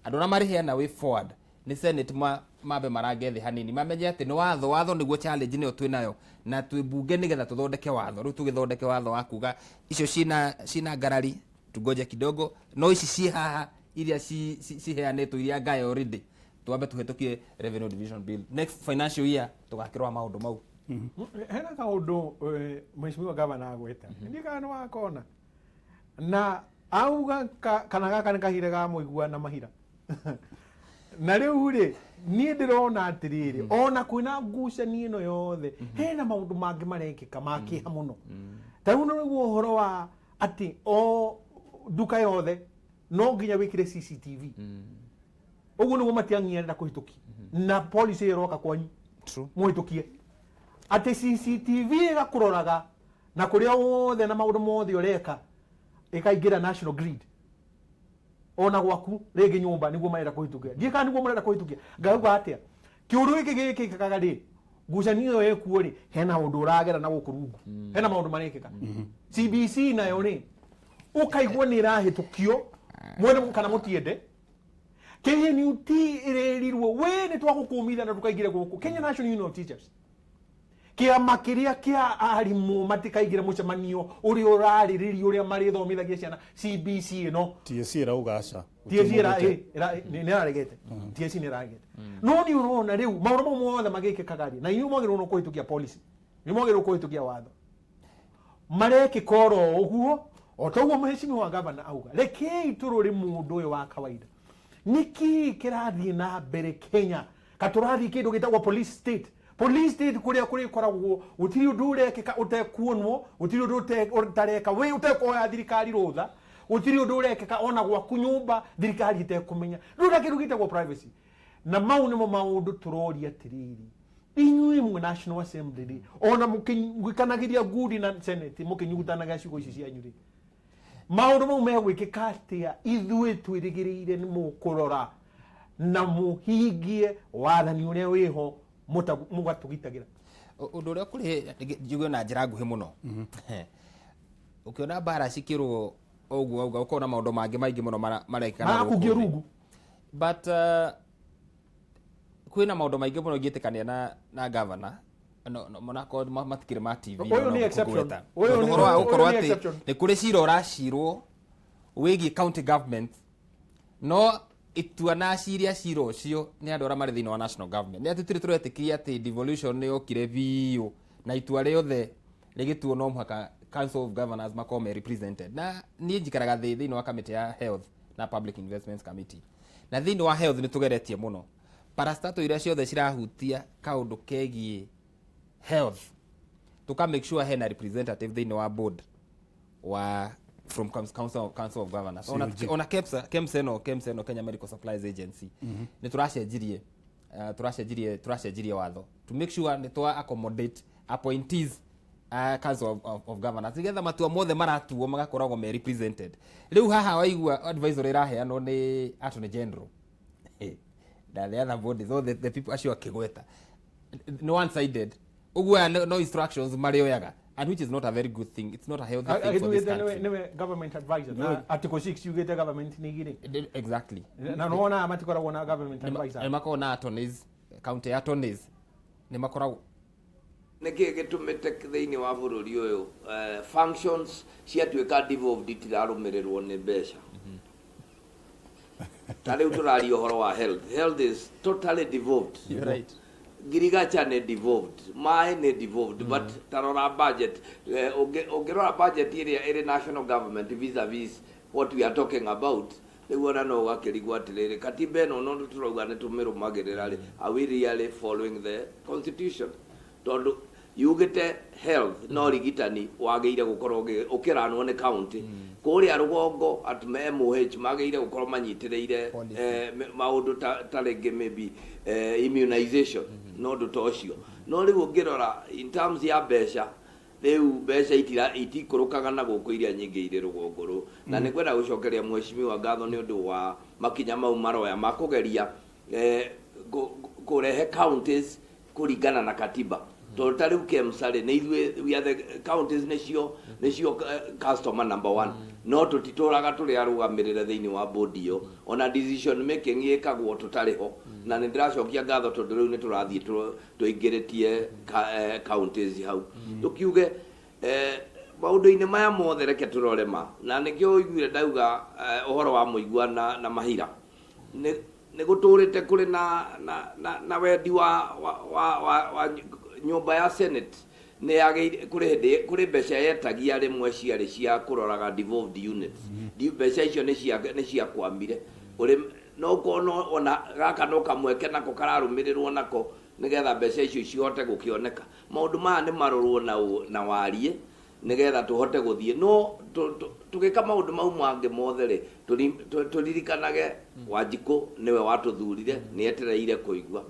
[SPEAKER 3] Andũ arĩa marĩheana way forward nĩ senate, mambe marange thĩ hanini mamenye atĩ nĩ watho nĩguo challenge nĩyo twĩnayo na twĩ bunge nĩgetha tũthondeke watho. Rĩu tũgĩthondeke watho wa kuga icio ciĩna ngarari tungoje kidogo, no ici ciĩ haha iria ciheanĩtwo iria ngae already twambe tũhetũkie revenue division bill next financial year tũgakĩrora maũndũ mau.
[SPEAKER 4] Hena kaũndũ mheshimiwa gavana agweta ndiĩ kana nĩ wakona na auga kana gaka nĩ kahira ga mũigua na mahira na rĩu rĩ niĩ ndĩrona atĩrĩrĩ ona kwĩna ngucanio ĩno yothe hena maũndũ mangĩ marekĩka ma kĩeha mũno. Ta rĩu nĩguo ũhoro wa atĩ o nduka yothe no nginya wĩkĩre CCTV. Ũguo nĩguo Matiang'i arenda kũhĩtũkia na policy ĩyo ĩroka kwanyu mũhĩtũkie atĩ CCTV ĩgakũroraga na kũrĩa wothe na maũndũ mothe ũreka ĩkaingĩra national grid ona gwaku rĩngĩ nyũmba nĩguo marenda kũhĩtũkia. Ndiĩ kana nĩguo marenda kũhĩtũkia ngauga atĩa kĩũndũ gĩkĩ gĩkĩkaga rĩ ngucanio ĩyo ĩkuo rĩ hena ũndũ ũragera na gũkũ rungu hena maũndũ marekĩka. CBC nayo rĩ ũkaigua nĩ ĩrahĩtũkio mwene kana mũtiende KNUT ĩrerirwo we nĩ twagũkũmithia na ndũkaingĩre gũkũ. Kenya National Union of Teachers kĩama kĩrĩa kĩa arimũ matikaingĩre mũcemanio ũrĩa ũrarĩrĩria ũrĩa marĩthomithagia ciana CBC ĩno.
[SPEAKER 1] TSC ĩrauga aca.
[SPEAKER 4] TSC nĩ ĩraregete. TSC nĩ ĩraregete. No nĩ ũrona rĩu maũndũ mau mothe magĩkĩkaga rĩ na inyuĩ mwagĩrĩirwo nĩ kũhĩtũkia policy nĩ mwagĩrĩirwo kũhĩtũkia watho marekĩka oro ũguo o ta ũguo mheshimiwa gavana auga rekei tũrore mũndũ ũyũ wa kawaida nĩkĩĩ kĩrathiĩ na mbere Kenya ka tũrathiĩ kĩndũ gĩtagwo police state. Police state kũrĩa kũrĩkoragwo gũtirĩ ũndũ ũrekĩka ũtekuonwo gũtirĩ ũndũ ũtareka we ũtekuoya thirikari rũtha gũtirĩ ũndũ ũrekĩka ona gwaku nyũmba thirikari ĩtekũmenya rĩu kĩndũ gĩtagwo privacy. Na mau nĩmo maũndũ tũroria atĩrĩrĩ inyuĩ mwe National Assembly rĩ ona mũkĩkanagĩria ngudi na Senate mũkĩnyugutanaga ciugo ici cianyu rĩ maũndũ mau megwĩkĩka atĩa ithuĩ twĩrĩgĩrĩire nĩ mũkũrora na mũhingie wathani ũrĩa wĩho mũgatũgitagĩra.
[SPEAKER 3] Ũndũ ũrĩa kũrĩ njuge na njĩra nguhĩ mũno ũkĩona mbara cikĩrwo ũguo auga ũkona maũndũ mangĩ maingĩ mũno marekĩka na gũkũ
[SPEAKER 4] Marakungio rungu.
[SPEAKER 3] But kwĩna maũndũ maingĩ mũno ingĩtĩkania na governor no monakorwo matikĩrĩ ma TV
[SPEAKER 4] Ũyũ nĩ exception. Ũyũ
[SPEAKER 3] ũhoro wa gũkorwo
[SPEAKER 4] nĩ
[SPEAKER 3] atĩ
[SPEAKER 4] exception.
[SPEAKER 3] nĩ kũrĩ cira ũracirwo wĩgiĩ county government no itua na aciria cira ũcio nĩ andũ arĩa marĩ thĩinĩ wa national government nĩ atĩ tũtirĩ tũretĩkia atĩ devolution nĩ yokire biũ na itua rĩothe rĩgĩtuo no mũhaka council of governors makorwo me represented. Na niĩ njikaraga thĩinĩ wa committee ya health na public investments committee na thĩinĩ wa health nĩ tũgeretie mũno parastato iria ciothe cirahutia kaũndũ kegiĩ health tuka make sure hena representative thĩinĩ wa board wa from council of governors ona KEMSA KEMSA ĩno Kenya Medical Supplies Agency nĩ tũracenjirie tũracenjirie watho to make sure nĩ twa accommodate appointees council of governors nĩgetha matua mothe maratuo magakoragwo me represented. Rĩu haha waigua advisory ĩraheanwo nĩ attorney general na the other bodies all the people acio akĩgweta no one sided ũguo aya no instructions marĩoyaga and which is not a very good thing. It's not a healthy thing for this country.
[SPEAKER 4] Nĩwe government advisor na article 6 yugĩte government nĩ igĩrĩ.
[SPEAKER 3] Exactly.
[SPEAKER 4] Na nĩwona matikoragwo na government advisor.
[SPEAKER 3] Nĩ makoragwo na attorneys, county attorneys nĩ makoragwo.
[SPEAKER 2] Nĩkĩ gĩtũmĩte thĩinĩ wa bũrũri ũyũ functions ciatuĩka devolved itirarũmĩrĩrwo nĩ mbeca. Ta rĩu tũraria ũhoro wa health. Health is totally devolved.
[SPEAKER 3] You're right.
[SPEAKER 2] Ngirigacha nĩ devolved, maĩ nĩ devolved, but tarora budget ũngĩrora budget ĩrĩa ĩrĩ national government vis-a-vis what we are talking about rĩu ona no ũgakĩrigwo atĩrĩrĩ katiba ĩno no tũrauga nĩ tũmĩrũmagĩrĩra rĩ are we really following the constitution tondũ yugĩte health no rigitani wagĩire gũkorwo ũkĩranwo nĩ county kũrĩa rũgongo at MOH magĩire gũkorwo manyitĩrĩire maũndũ ta rĩngĩ maybe immunization no ũndũ ta ũcio No rĩu ũngĩrora in terms ya mbeca, rĩu mbeca itikũrũkaga na gũkũ iria nyingĩ irĩ rũgongo rũ. Na nĩ ngwenda gũcokeria mheshimiwa ngatho nĩ ũndũ wa makinya mau maroya ma kũgeria kũrehe counties kũringana na katiba, tondũ ta rĩu KEMSA rĩ, nĩ ithuĩ, we are the counties, nĩcio customer number one, no tũtitũraga tũrĩ arũgamĩrĩre thĩinĩ wa board ĩyo, ona decision making ĩkagwo tũtarĩ ho. Na nĩ ndĩracokia ngatho tondũ rĩu nĩ tũrathiĩ tũingĩrĩtie counties hau. Tũkiuge maũndũ-inĩ maya mothe, reke tũrore ma na nĩkĩo ũiguire ndauga ũhoro wa mũigua na mahira nĩ gũtũrĩte kũrĩ na wendi wa nyũmba ya Senate nĩ yagĩire kũrĩ hĩndĩ kũrĩ mbeca yetagia rĩmwe ciarĩ cia kũroraga devolved units. Mbeca icio nĩ ciakwamire ũrĩ no ũkorwo no ona gaka no kamweke nako kararũmĩrĩrwo nako nĩgetha mbeca icio cihote gũkĩoneka. Maũndũ maya nĩ marorwo na wariĩ nĩgetha tũhote gũthiĩ no tũgĩka maũndũ mau mangĩ mothe rĩ, tũririkanage Wanjikũ nĩwe watũthurire, nĩ etereire kũigua.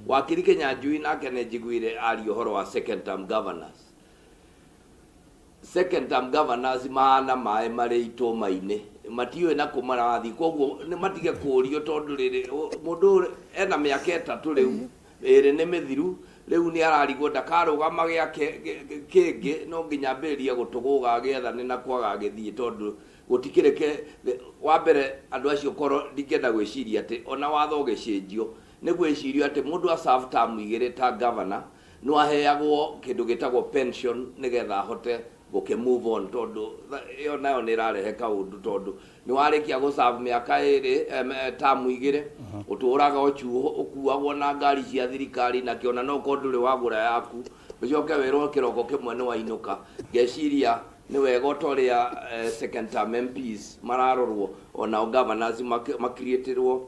[SPEAKER 2] Wakiri Kĩnyanjui nake nĩ njiguire aria ũhoro wa second term governors. Second term governors mahana maĩ marĩ itũma-inĩ, matiũĩ na kũ marathiĩ, koguo nĩ matige kũũrio, tondũ rĩrĩ mũndũ ũyũ ena mĩaka 3 rĩu, 2 nĩ mĩthiru, rĩu nĩ ararigwo ndakarũgama gĩake kĩngĩ, no nginya ambĩrĩrie gũtũgũga agĩetha nĩ na kwaga agĩthiĩ, tondũ gũtikĩrĩ ke wa mbere andũ acio korwo ndingĩenda gwĩciria atĩ ona watho ũgĩcenjio nĩ gwĩcirio atĩ mũndũ a serve term 2 ta governor no aheagwo kĩndũ gĩtagwo pension nĩgetha ahote gũkĩ move on, tondũ ĩyo nayo nĩ ĩrarehe kaũndũ, tondũ nĩ warĩkia gũ serve mĩaka 2, term 2, ũtũraga ũcuo ũkuagwo na ngari cia thirikari na kĩona no korwo ndũrĩ wagũra yaku, ũcoke wĩrwo kĩroko kĩmwe nĩ wainũka. Ngeciria nĩ wega ta ũrĩa second term MPs mararorwo, onao governors makiriĩtĩrwo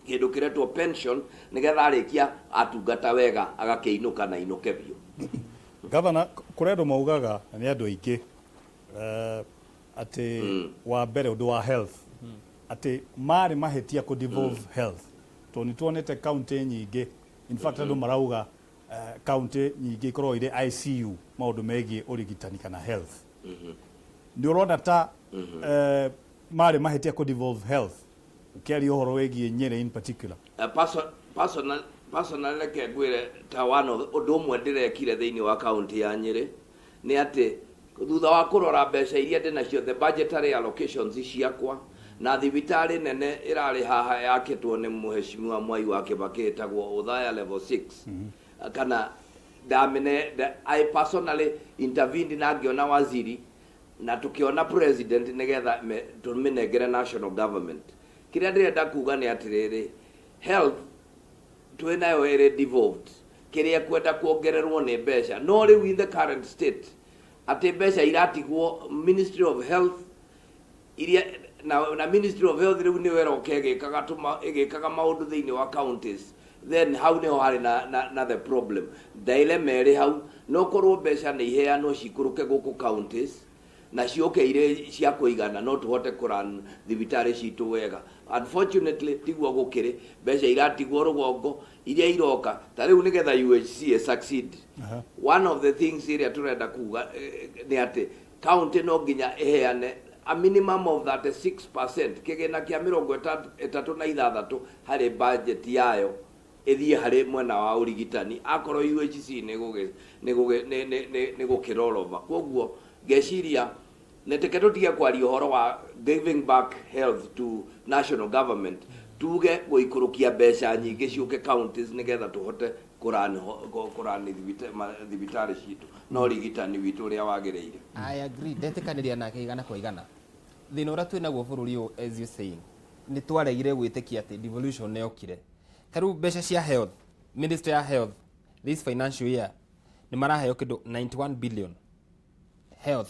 [SPEAKER 2] kĩndũ kĩretwo pension nĩgetha arĩkia atungata wega agakĩinũka na inũke biũ.
[SPEAKER 1] Gavana, kũrĩ andũ maugaga na nĩ andũ aingĩ atĩ wa mbere ũndũ wa health atĩ marĩ mahĩtia kũ devolve health, tondũ nĩ tuonete county nyingĩ, in fact andũ marauga county nyingĩ ikoragwo irĩ ICU maũndũ megiĩ ũrigitani kana health. Nĩ ũrona ta marĩ mahĩtia kũ devolve health, ũkĩaria ũhoro wĩgiĩ Nyĩrĩ in particular?
[SPEAKER 2] Personal reke ngwĩre ta one of ũndũ ũmwe ndĩrekire thĩinĩ wa kaunti ya Nyĩrĩ nĩ atĩ thutha wa kũrora mbeca iria ndĩnacio, the budgetary allocations ciakwa, na thibitarĩ nene ĩrarĩ haha yakĩtwo nĩ mũheshimiwa Mwai wa Kĩbakĩ ĩtagwo Othaya level 6, kana ndamene I personally intervened na ngĩona waziri na tũkĩona president nĩgetha tũmĩnengere national government. Kĩrĩa ndĩrenda kuga nĩ atĩrĩrĩ, health twĩ nayo ĩrĩ devolved, kĩrĩa kwenda kuongererwo nĩ mbeca, no rĩu in the current state atĩ mbeca iratigwo Ministry of Health iria na Ministry of Health rĩu nĩyo ĩroka ĩgĩkaga maũndũ thĩinĩ wa counties, then hau nĩho harĩ na the problem dilemma ĩrĩ hau. No korwo mbeca nĩ iheanwo cikũrũke gũkũ counties na ciũke irĩ cia kũigana, no tũhote kũran thibitarĩ citũ wega. Unfortunately tiguo gũkĩrĩ, mbeca iratigwo rũgongo iria iroka ta rĩu nĩgetha UHC succeed. One of the things iria tũrenda kuga nĩ atĩ county no nginya ĩheane a minimum of 36%, kĩgĩna kĩa 36 harĩ budget yayo ĩthiĩ harĩ mwena wa ũrigitani, akorwo UHC nĩ gũkĩrorova. Koguo ngeciria nĩ teke tũtige kwaria ũhoro wa giving back health to national government, tuge gũikũrũkia mbeca nyingĩ ciũke counties nĩgetha tũhote kũrani thibitarĩ citũ na ũrigitani witũ ũrĩa wagĩrĩire.
[SPEAKER 3] I agree, ndetĩkanĩria nake 100%. Thĩna ũrĩa twĩ naguo bũrũri ũyũ, as you saying, nĩ twaregire gwĩtĩkia atĩ devolution nĩ yokire. Ta rĩu mbeca cia health, Ministry ya Health this financial year nĩ maraheo kĩndũ 91 billion health,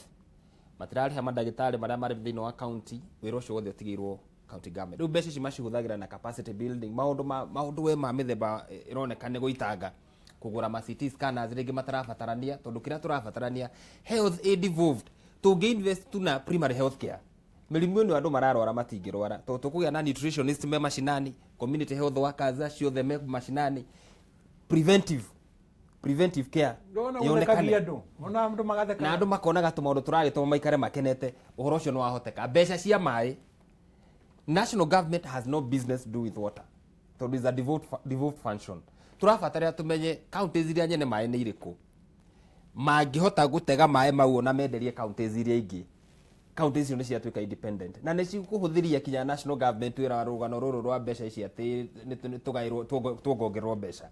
[SPEAKER 3] matirarĩha mandagĩtarĩ marĩa marĩ thĩinĩ wa county, wĩra ũcio wothe ũtigĩirwo county government. Rĩu mbeca ici macihũthagĩra na capacity building, maũndũ ma maũndũ we ma mĩthemba ĩroneka nĩ gũitanga, kũgũra ma CT scanners rĩngĩ matarabatarania, tondũ kĩrĩa tũrabatarania health ĩ devolved, tũngĩ invest tu na primary health care, mĩrimũ ĩno andũ mararwara matingĩrwara, tondũ tũkũgĩa na nutritionist me macinani, community health workers acio othe me macinani, preventive. Preventive care
[SPEAKER 4] Ndona
[SPEAKER 3] yonekane.
[SPEAKER 4] gũthekagia andũ, ona andũ magatheka.
[SPEAKER 3] Na andũ makonaga tũmaũndũ tũragĩtũma maikare makenete. Ũhoro ũcio nĩ wahoteka. Mbeca cia maĩ, national government has no business to do with water, tondũ is a devolved function. Tũrabatara tũmenye counties iria nyene maĩ nĩ irĩkũ, mangĩhota gũtega maĩ mau ona menderie counties iria ingĩ. Counties icio nĩ ciatuĩka independent na nĩ cikũhũthĩria kinya national government wĩra wa rũgano rũrũ rwa mbeca ici atĩ nĩ tũgaĩrwo tuongongererwo mbeca.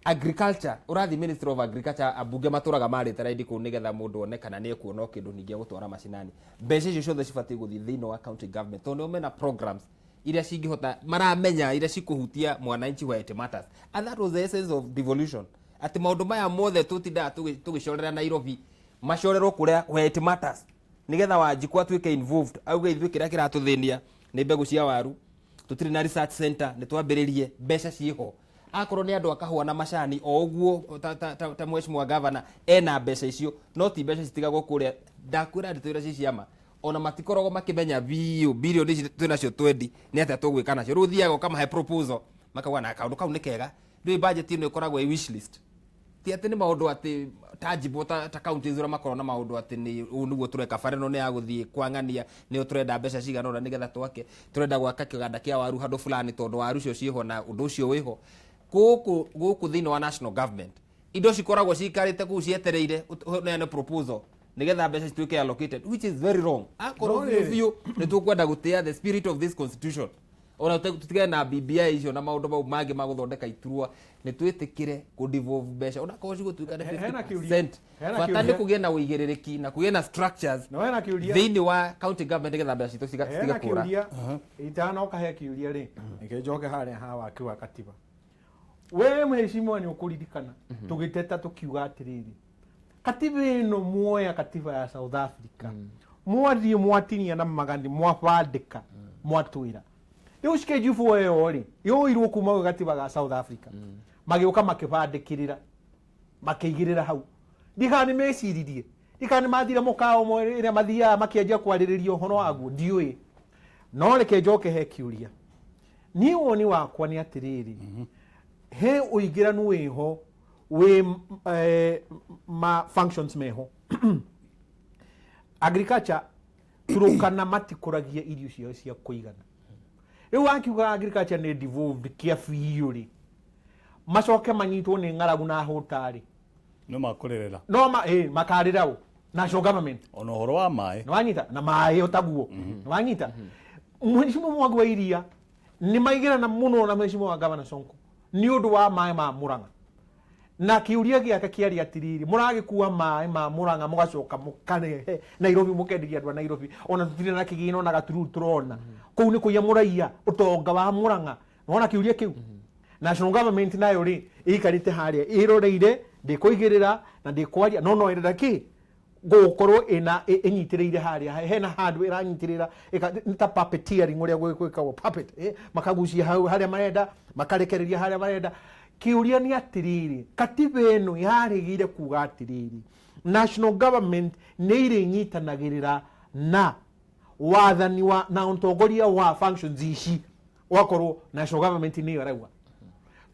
[SPEAKER 3] Agriculture, ũrathiĩ Ministry of Agriculture, ambunge matũraga marĩte raindi kũu nĩgetha mũndũ one kana nĩ ekuona o kĩndũ ningĩ gũtwara macinani. Mbeca icio ciothe cibatiĩ gũthiĩ thĩinĩ wa county government, tondũ nĩo mena programs iria cingĩhota, maramenya iria cikũhutia mwananchi where it matters. And that was the essence of devolution, atĩ maũndũ maya mothe tũtindaga tũgĩcorera Nairobi macorerwo kũrĩa where it matters, nĩgetha Wanjikũ atuĩke involved, auge ithuĩ kĩrĩa kĩratũthĩnia nĩ mbegũ cia waru, tũtirĩ na research center, nĩ twambĩrĩrie, mbeca ciĩho. Akorwo nĩ andũ a kahũa na macani o ũguo, ta mheshimiwa governor ena mbeca icio, no ti mbeca citigagwo kũrĩa. Ndakwĩra ndeto iria ci ciama, ona matikoragwo makĩmenya biũ bilioni ici twĩnacio twendi nĩ atĩa tũgwĩka nacio. Rĩu ũthiaga ũkamahe proposal, makauga na kaũndũ kau nĩ kega. Ndũĩ budget ĩno ĩkoragwo ĩ wish list, ti atĩ nĩ maũndũ atĩ tangible ta counties ũrĩa makoragwo na maũndũ atĩ nĩ ũũ nĩguo tũreka, bara ĩno nĩ ya gũthiĩ kwang'ania, nĩyo tũrenda mbeca cigana ũna nĩgetha twake, tũrenda gwaka kĩganda kĩa waru handũ fulani tondũ waru icio ciĩho na ũndũ ũcio wĩho. Gũkũ thĩinĩ wa national government indo cikoragwo cikarĩte kũu cietereire ũneane proposal nĩgetha mbeca cituĩke allocated, which is very wrong. Akorwo
[SPEAKER 4] No
[SPEAKER 3] biũ
[SPEAKER 4] rĩrĩ.
[SPEAKER 3] biũ nĩ tũkwenda gũtĩa the spirit of this constitution, ona tũtigane na BBI icio na maũndũ mau mangĩ ma gũthondeka iturwa, nĩ twĩtĩkĩre kũ-devolve mbeca onakorwo cigũtuĩka nĩ
[SPEAKER 4] Hena kĩũria.
[SPEAKER 3] 50%.
[SPEAKER 4] Hena
[SPEAKER 3] Bata nĩ
[SPEAKER 4] kĩũria.
[SPEAKER 3] kũgĩe na ũigĩrĩrĩki na kũgĩe na structures
[SPEAKER 4] No hena kĩũria.
[SPEAKER 3] thĩinĩ wa county government nĩgetha mbeca citũ
[SPEAKER 4] Hena
[SPEAKER 3] citige kũra.
[SPEAKER 4] kĩũria itanoka he kĩũria rĩ, reke njoke harĩa ha waki wa katiba. We mheshimiwa, nĩ ũkũririkana tũgĩteta tũkiuga atĩrĩrĩ, katiba ĩno muoya katiba ya South Africa, mwathiĩ mwatinia na magani mwabandĩka mwatwĩra rĩu schedule ĩyo rĩ yoirwo kuma gwĩ gatiba ga South Africa, magĩũka makĩbandĩkĩrĩra makĩigĩrĩra hau. Ndikana nĩ meciririe, ndikana nĩ mathire mũkawa ũmwe ĩrĩa mathiaga makĩanjia kwarĩrĩria ũhoro waguo, ndiũĩ. No reke njoke he kĩũria. Niĩ woni wakwa nĩ atĩrĩrĩ, he ũingĩranu wĩho wĩ ma functions meho. Agriculture, Turukana matikũragia irio ciao cia kũigana. Rĩu wakiuga agriculture nĩ devolved kĩa biũ rĩ, macoke manyitwo nĩ ng'aragu na hũta rĩ,
[SPEAKER 1] no makũrĩrĩra.
[SPEAKER 4] No ma, makarĩra ũ? National government.
[SPEAKER 1] Ona ũhoro wa maĩ.
[SPEAKER 4] Nĩwanyita na maĩ otaguo, nĩwanyita mheshimiwa Mwangi wa Iria nĩ maigĩrana mũno na mheshimiwa wa Governor Sonko nĩ ũndũ wa maĩ ma Murang'a, na kĩũria gĩake kĩarĩ atĩrĩrĩ, mũragĩkua maĩ ma Murang'a mũgacoka mũkarehe Nairobi mũkenderia andũ a Nairobi, ona tũtirĩ na kĩgĩna ona gatururu tũrona kũu nĩ kũiya mũraiya ũtonga wa Murang'a. Nĩwona kĩũria kĩu? National government nayo rĩ, ĩikarĩte harĩa ĩroreire, ndĩkũigĩrĩra na ndĩkwaria, no no ĩrenda kĩ gũkorwo ĩna ĩnyitĩrĩire harĩa hena handũ ĩranyitĩrĩra nĩ ta puppeteering ũrĩa gwĩkagwo puppet, makagucia hau harĩa marenda, makarekereria harĩa marenda. Kĩũria nĩ atĩrĩrĩ, katiba ĩno yarĩgĩire kuga atĩrĩrĩ, national government nĩ irĩnyitanagĩrĩra na wathani wa na ũtongoria wa functions ici, wakorwo national government nĩyo ĩrauga.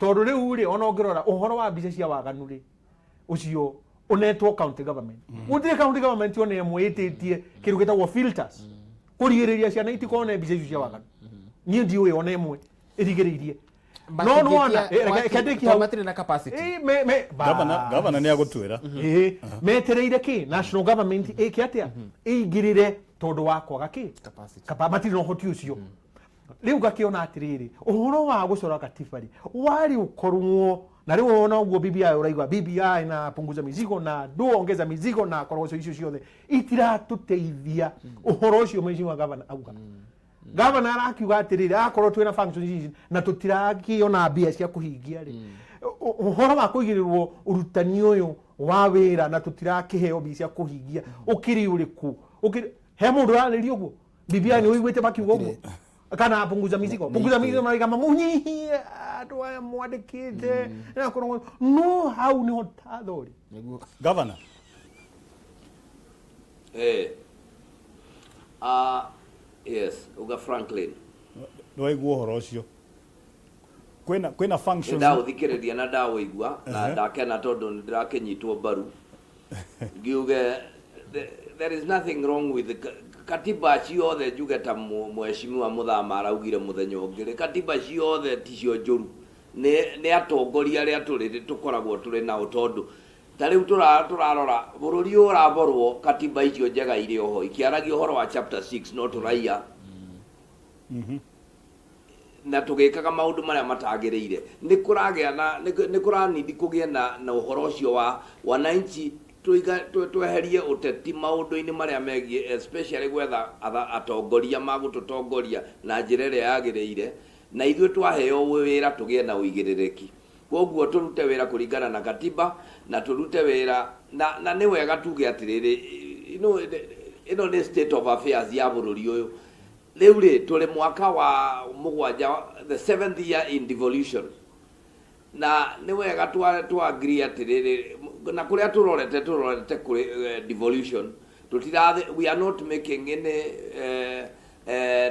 [SPEAKER 4] Tondũ rĩu rĩ, ona ũngĩrora ũhoro wa mbica cia waganu rĩ, ũcio ũnetwo county government, gũtirĩ county government ona ĩmwe ĩtĩtie kĩndũ gĩtagwo filters kũrigĩrĩria ciana itikone mbica icio cia waganu. Niĩ ndiũĩ ona ĩmwe ĩrigĩrĩirie. No nĩwona, reke ndĩkie hau.
[SPEAKER 3] Matirĩ na capacity.
[SPEAKER 1] Gavana nĩ agũtuĩra.
[SPEAKER 4] Ĩĩ, metereire kĩ national government ĩke atĩa, ĩingĩrĩre, tondũ wa kwaga kĩ?
[SPEAKER 3] Capacity.
[SPEAKER 4] Matirĩ na ũhoti ũcio. Rĩu ngakĩona atĩrĩrĩ, ũhoro wa gũcora katiba rĩ, warĩ ũkorwo na rĩu ona ũguo BBI ũraigua BBI na punguza mizigo na ndũ ongeza mizigo na koroco icio ciothe itiratũteithia ũhoro ũcio. Mheshimiwa Gavana auga, gavana arakiuga atĩrĩrĩ, akorwo twĩna functions ici na tũtirakĩona mbia cia kũhingia rĩ, ũhoro wa kũigĩrĩrwo ũrutani ũyũ wa wĩra na tũtirakĩheo mbia cia kũhingia ũkĩrĩ ũrĩkũ? He mũndũ ũrarĩria ũguo? BBI nĩ ũiguĩte makiuga ũguo kana punguza mizigo? Punguza mizigo maraiga mamunyihie andũ aya mwandĩkĩte na korwo no hau nĩho tathori.
[SPEAKER 3] Nĩguo.
[SPEAKER 1] Gavana.
[SPEAKER 2] Yes, uga Franklin.
[SPEAKER 1] Nĩ waigua ũhoro ũcio? Kwĩna
[SPEAKER 2] Nĩ
[SPEAKER 1] functions.
[SPEAKER 2] Ndaũthikĩrĩria na ndaũigua na ndakena tondũ nĩ ndĩrakĩnyitwo mbaru ngiuge there is nothing wrong with the katiba ciothe. Njuge ta mheshimiwa Muthama araugire mũthenya ũngĩ rĩ, katiba ciothe ticio njũru, nĩ atongoria arĩa tũrĩ tũkoragwo tũrĩ nao, tondũ ta rĩu tũrarora bũrũri ũyũ ũraborwo, katiba icio njega irĩ oho ikĩaragia ũhoro wa chapter 6, no tũraiya na tũgĩkaga maũndũ marĩa matagĩrĩire. Nĩ kũragĩa na nĩ kũranindi kũgĩe na ũhoro ũcio wa wananchi, tweherie ũteti maũndũ-inĩ marĩa megiĩ especially gwetha atongoria magũtũtongoria na njĩra ĩrĩa yagĩrĩire, na ithuĩ twaheo wĩra tũgĩe na ũigĩrĩrĩki. Koguo tũrute wĩra kũringana na katiba na tũrute wĩra na nĩ wega tuge atĩrĩrĩ, ĩno nĩ state of affairs ya bũrũri ũyũ. Rĩu rĩ, tũrĩ mwaka wa mũgwanja, the seventh year in devolution, na nĩ wega twa agree atĩrĩrĩ, na kũrĩa tũrorete kũrĩ devolution, tũtirathi, we are not making any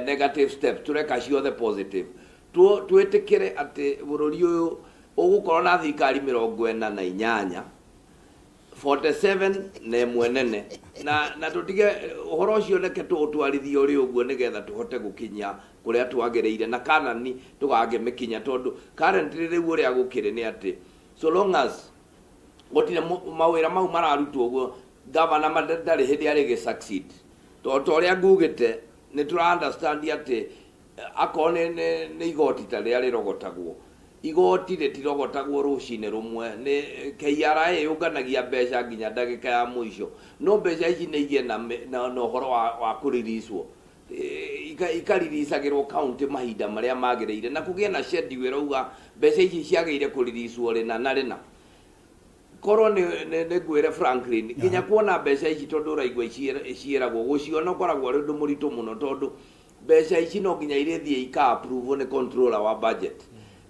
[SPEAKER 2] negative steps, tũreka ciothe positive. Twĩtĩkĩre atĩ bũrũri ũyũ ũgũkorwo na thirikari 48, 47 na ĩmwe nene, na tũtige ũhoro ũcio, reke tũũtwarithie ũrĩ ũguo nĩgetha tũhote gũkinya kũrĩa twagĩrĩire na kanani tũgakĩmĩkinya, tondũ currently rĩu ũrĩa gũkĩrĩ nĩ atĩ so long as gũtirĩ mawĩra mau mararutwo ũguo, gavana ndarĩ hĩndĩ arĩ succeed, tondũ ta ũrĩa ngugĩte nĩ tũra understand atĩ akorwo nĩ igoti ta rĩrĩa rĩrogotagwo, igoti rĩtirogotagwo rũcinĩ rũmwe. Nĩ KRA yũnganagia mbeca nginya ndagĩka ya mũico, no mbeca ici nĩ igĩe na ũhoro wa kũriricwo, ikariricagĩrwo county mahinda marĩa magĩrĩire, na kũgĩe na schedule ĩrauga mbeca ici ciagĩrĩire kũriricwo rĩna na rĩna. Korwo nĩ ngwĩre Franklin, nginya kuona mbeca ici, tondũ ũraigua ciĩragwo, gũciona ũkoragwo ũrĩ ũndũ mũritũ mũno, tondũ mbeca ici no nginya irĩthiĩ ika approve nĩ controller wa budget.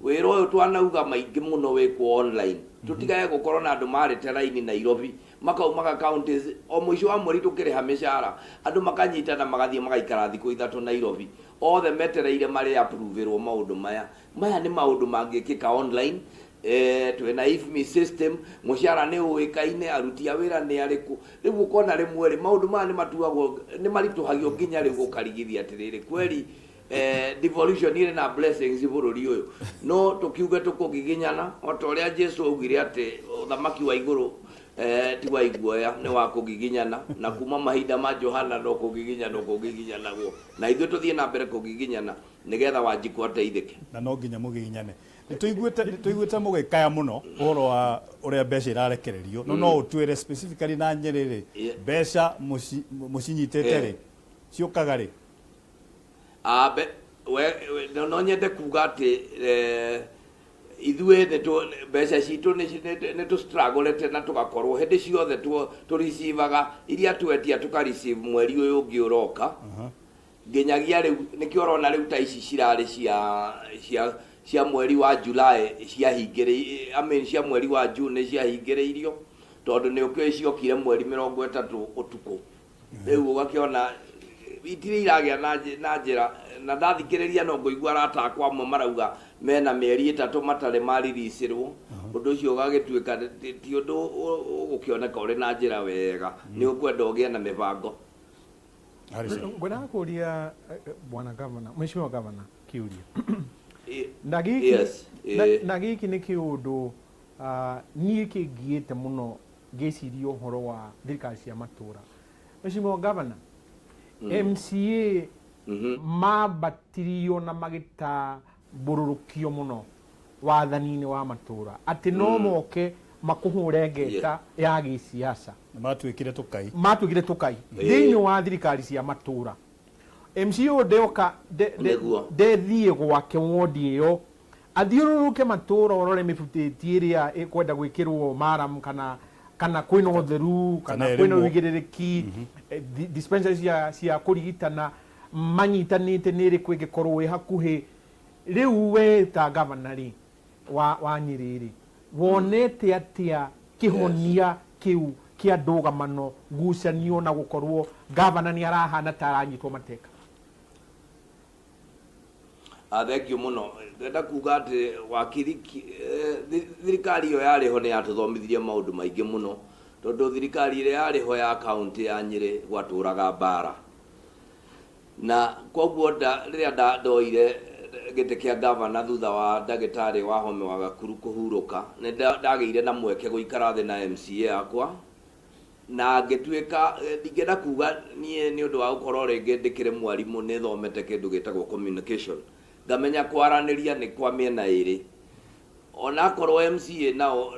[SPEAKER 2] Wĩra ũyũ twanauga maingĩ mũno wĩkwo online, tũtigage gũkorwo na andũ marĩte raini Nairobi makaumaga counties o mũico wa mweri tũkĩrĩha mĩcara, andũ makanyitana magathiĩ magaikara thikũ 3 Nairobi othe metereire marĩ approverwo maũndũ maya. Maya nĩ maũndũ mangĩkĩka online. Twĩna IFMIS system, mũcara nĩ ũĩkaine, aruti a wĩra nĩ arĩkũ. Rĩu ũkona rĩmwe rĩ, maũndũ maya nĩ matuagwo nĩ maritũhagio nginya rĩu gũkarigithia atĩrĩrĩ, kweri devolution ĩrĩ na blessings bũrũri ũyũ, no tũkiuge tũkũgiginyana o ta ũrĩa Jesu augire atĩ ũthamaki wa igũrũ ti wa iguoya, nĩ wa kũgiginyana, na kuma mahinda ma Johana no kũgiginyana kũgiginyanagwo, na ithuĩ tũthiĩ na mbere kũgiginyana nĩgetha Wanjikũ ateithĩke.
[SPEAKER 1] Na no nginya mũgiginyane. Nĩ tũiguĩte mũgĩkaya mũno ũhoro wa ũrĩa mbeca irarekererio, no ũtwĩre specifically na Nyĩrĩ rĩ, mbeca mũcinyitĩte rĩ, ciũkaga rĩ?
[SPEAKER 2] Ah, we no nyende kuga atĩ ithuĩ mbeca citũ nĩ tũ strugglete na tũgakorwo hĩndĩ ciothe tũreceivaga iria twetia, tũka receive mweri ũyũ ũngĩ ũroka nginyagia rĩu. Nĩkĩo ũrona rĩu ta ici cirarĩ cia mweri wa July ciahingĩrĩ, I mean, cia mweri wa June ciahingĩrĩirio, tondũ nĩ ũkĩũĩ ciokire mweri 30 ũtukũ. Rĩu ũgakĩona itirĩ iragĩa na njĩra, na ndathikĩrĩria no ngũigua arata akwa amwe marauga mena mĩeri 3 matarĩ mariricĩrwo. Ũndũ ũcio ũgagĩtuĩka ti ũndũ ũgũkĩoneka ũrĩ na njĩra wega, nĩ ũkwenda ũgĩe na mĩbango.
[SPEAKER 1] Harrison.
[SPEAKER 4] Ngwendaga kũria bwana gavana, mheshimiwa gavana, kĩũria na gĩkĩ na gĩkĩ nĩ kĩũndũ niĩ kĩngiĩte mũno ngĩciria ũhoro wa thirikari cia matũra. Mheshimiwa gavana, MCA mambatirio na magĩtambũrũrũkio mũno wathani-inĩ wa matũra atĩ no moke makũhũre ngeta ya gĩsiasa.
[SPEAKER 1] Nĩ matuĩkire tũkai.
[SPEAKER 4] Matuĩkire tũkai thĩinĩ wa thirikari cia matũra. MCA ũyũ ndeoka ndethiĩ gwake wondi ĩyo, athiũrũrũke matũra, ũrore mĩbutĩti ĩrĩa ĩkwenda gwĩkĩrwo maram, kana kwĩna ũtheru, kana
[SPEAKER 1] Kana
[SPEAKER 4] kwĩna
[SPEAKER 1] ĩrĩmwo.
[SPEAKER 4] ũigĩrĩrĩki, dispensary cia kũrigitana manyitanĩte nĩ ĩrĩkũ ĩngĩkorwo ĩ hakuhĩ. Rĩu we ta gavana rĩ wa Nyĩrĩ rĩ, wonete atĩa kĩhonia kĩu kĩa ndũgamano, ngucanio na gũkorwo gavana nĩ arahana ta aranyitwo mateka?
[SPEAKER 2] Thank you mũno. Ndĩrenda kuga atĩ wakiri thirikari ĩyo yarĩ ho nĩ yatũthomithirie maũndũ maingĩ mũno, tondũ thirikari ĩrĩa yarĩ ho ya kaũntĩ ya Nyĩrĩ gwatũraga mbara, na koguo rĩrĩa ndoire gĩtĩ kĩa gavana thutha wa ndagĩtarĩ wa Home wa Gakuru kũhurũka, nĩ ndagĩire na mweke gũikara thĩ na MCA yakwa na ngĩtuĩka ndingĩenda kuga niĩ nĩ ũndũ wa gũkorwo rĩngĩ ndĩkĩrĩ mwarimũ, nĩ thomete kĩndũ gĩtagwo communication, ngamenya kwaranĩria nĩ kwa mĩena ĩrĩ. Onakorwo MCA nao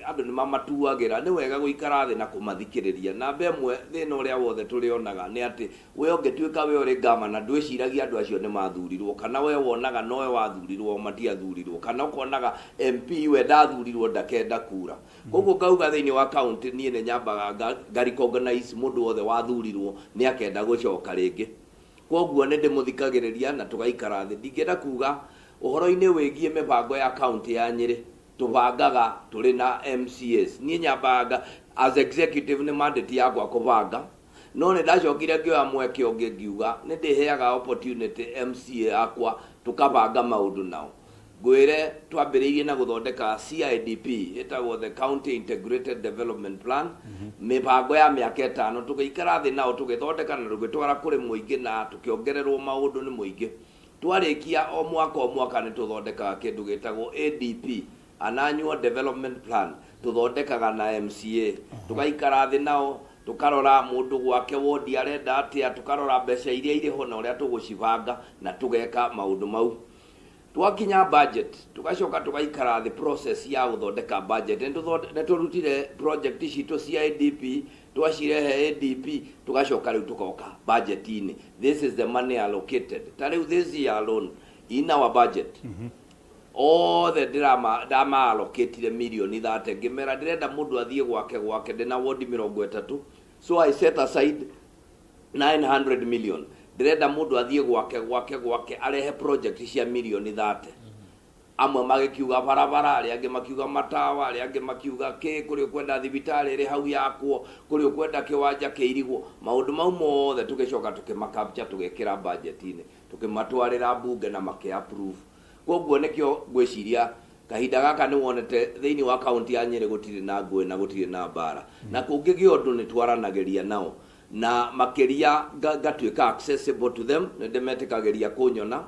[SPEAKER 2] andũ nĩ mamatuagĩra, nĩ wega gũikara thĩ na kũmathikĩrĩria. Namba ĩmwe, thĩna ũrĩa wothe tũrĩonaga nĩ atĩ we ũngĩtuĩka we ũrĩ gavana, ndwĩciragia andũ acio nĩ mathurirwo, kana we wonaga nowe wathurirwo, matiathurirwo, kana ũkonaga MP we ndathurirwo, ndakenda kura. Koguo ngauga thĩinĩ wa county niĩ nĩ nyambaga nga recognize mũndũ wothe wathurirwo nĩ akenda gũcoka rĩngĩ. Koguo nĩ ndĩmũthikagĩrĩria na tũgaikara thĩ. Ndingĩenda kuga ũhoro-inĩ wĩgiĩ mĩbango ya county ya Nyĩrĩ, tũbangaga tũrĩ na MCAs. Niĩ nyambaga as executive, nĩ mandate yakwa kũbanga, no nĩ ndacokire ngĩoya mweke ũngĩ ngiuga nĩ ndĩheaga opportunity MCA yakwa tũkabanga maũndũ nao. Ngwĩre twambĩrĩirie na gũthondeka CIDP, ĩtagwo the County Integrated Development Plan, mĩbango ya mĩaka 5. Tũgĩikara thĩ nao, tũgĩthondeka na tũgĩtwara kũrĩ mũingĩ na tũkĩongererwo maũndũ nĩ mũingĩ. Twarĩkia, o mwaka o mwaka nĩ tũthondekaga kĩndũ gĩtagwo ADP, an Annual Development Plan. Tũthondekaga na MCA, tũgaikara thĩ nao, tũkarora mũndũ gwake wodi arenda atĩa, tũkarora mbeca iria irĩ ho na ũrĩa tũgũcibanga, na tũgeka maũndũ mau. Twakinya budget, tugacoka tugaikara the process ya gũthondeka budget. Nĩ tũrutire project citũ cia ADP, twacirehe ADP, tugacoka rĩu tukoka budget-inĩ, this is the money allocated. Ta rĩu this year alone in our budget othe ndĩrama ndama allocatire mirioni 30. Ngĩmera ndĩrenda mũndũ athiĩ gwake gwake, ndĩna wodi 30, so I set aside 900 million. Ndĩrenda mũndũ athiĩ gwake gwake gwake arehe project cia mirioni 30. Amwe magĩkiuga barabara, arĩa angĩ makiuga matawa, arĩa angĩ makiuga kĩ, kũrĩ ũkwenda thibitarĩ ĩrĩ hau yakwo, kũrĩ ũkwenda kĩwanja kĩirigwo. Maũndũ mau mothe tũgĩcoka tũkĩmakapcha, tũgĩkĩra budget-inĩ, tũkĩmatwarĩra mbunge na makĩ approve. Koguo nĩkĩo ngwĩciria kahinda gaka nĩ wonete thĩinĩ wa kaunti ya Nyĩrĩ gũtirĩ na ngũĩ na gũtirĩ na mbara, na kũngĩgĩa ũndũ nĩ twaranagĩria nao, na makĩria ngatuĩka accessible to them, nĩ ndĩmetĩkagĩria kũnyona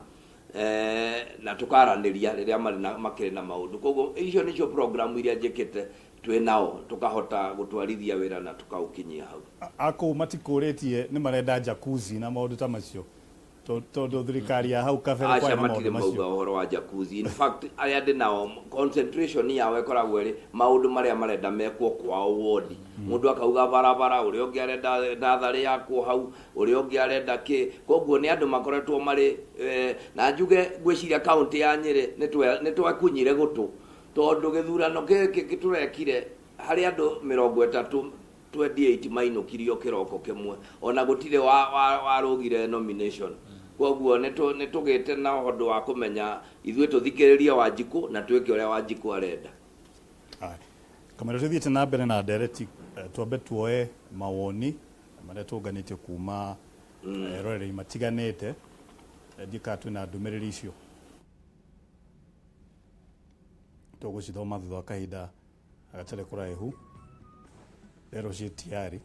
[SPEAKER 2] na tukaranĩria rĩrĩa marĩ na makĩrĩ na maũndũ. Koguo icio nĩcio programu iria njĩkĩte twĩ nao, tukahota gũtwarithia wĩra na tukaũkinyia hau.
[SPEAKER 1] Akũu matikũrĩtie nĩ marenda jacuzzi na maũndũ ta macio, tondũ thirikari ya hau kabere
[SPEAKER 2] aca
[SPEAKER 1] kwarĩ na maũndũ
[SPEAKER 2] matirĩ mauga
[SPEAKER 1] macio?
[SPEAKER 2] Ũhoro wa jacuzzi, in fact arĩa ndĩ nao concentration yao ĩkoragwo ĩrĩ maũndũ marĩa marenda mekwo kwao wodi. Mũndũ akauga barabara, ũrĩa ũngĩ arenda natharĩ yakwo hau, ũrĩa ũngĩ arenda kĩ. Koguo nĩ andũ makoretwo marĩ na njuge ngwĩciria kaunti ya Nyĩrĩ nĩ twekunyire gũtũ, tondũ gĩthurano gĩkĩ tũrekire harĩ andũ 30 28 mainũkirio kĩroko kĩmwe, ona gũtirĩ warũgire nomination. Koguo nĩ tũgĩte na ũndũ wa kũmenya ithuĩ tũthikĩrĩrie Wanjikũ na twĩke ũrĩa Wanjikũ arenda.
[SPEAKER 1] Aya. Kamũira tũthiĩte na mbere na ndereti, twambe tuoe mawoni marĩa tũnganĩtie kuma eroreri matiganĩte. Ndiũĩ kana twĩna ndũmĩrĩri icio, tũgũcithoma thutha wa kahinda gatarĩ kũraihu. Rero ciĩ tayari.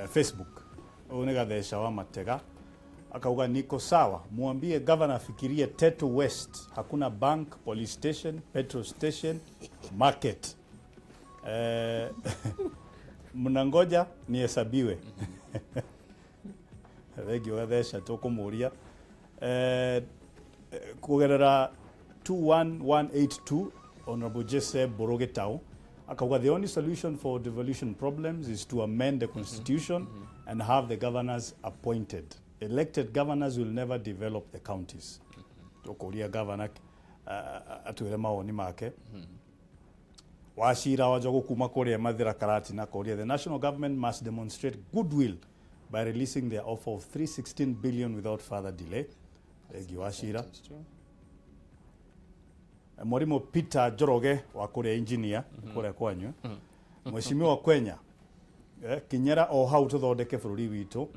[SPEAKER 1] Facebook, huyu ni Gathesha wa Matega akauga, "Niko sawa, mwambie governor afikirie Tetu West, hakuna bank, police station, petrol station, market. Mnangoja nihesabiwe." Thengio Gathesha, tukumuria kugerera 21182. Honorable Jesse Borogetau akauga, "The only solution for devolution problems is to amend the constitution and have the governors appointed. Elected governors will never develop the counties." Tukuria governor atwire mawoni make. Wacira wa Njogu kuma kuria Mathira Karatina koria, "The national government must demonstrate goodwill by releasing their offer of 316 billion without further delay." Thengio Wacira. Mwalimu Peter Njoroge wa kuria engineer kuria kwanyu, Mheshimiwa Kwenya, kinyera o hau tuthondeke bũrũri witũ.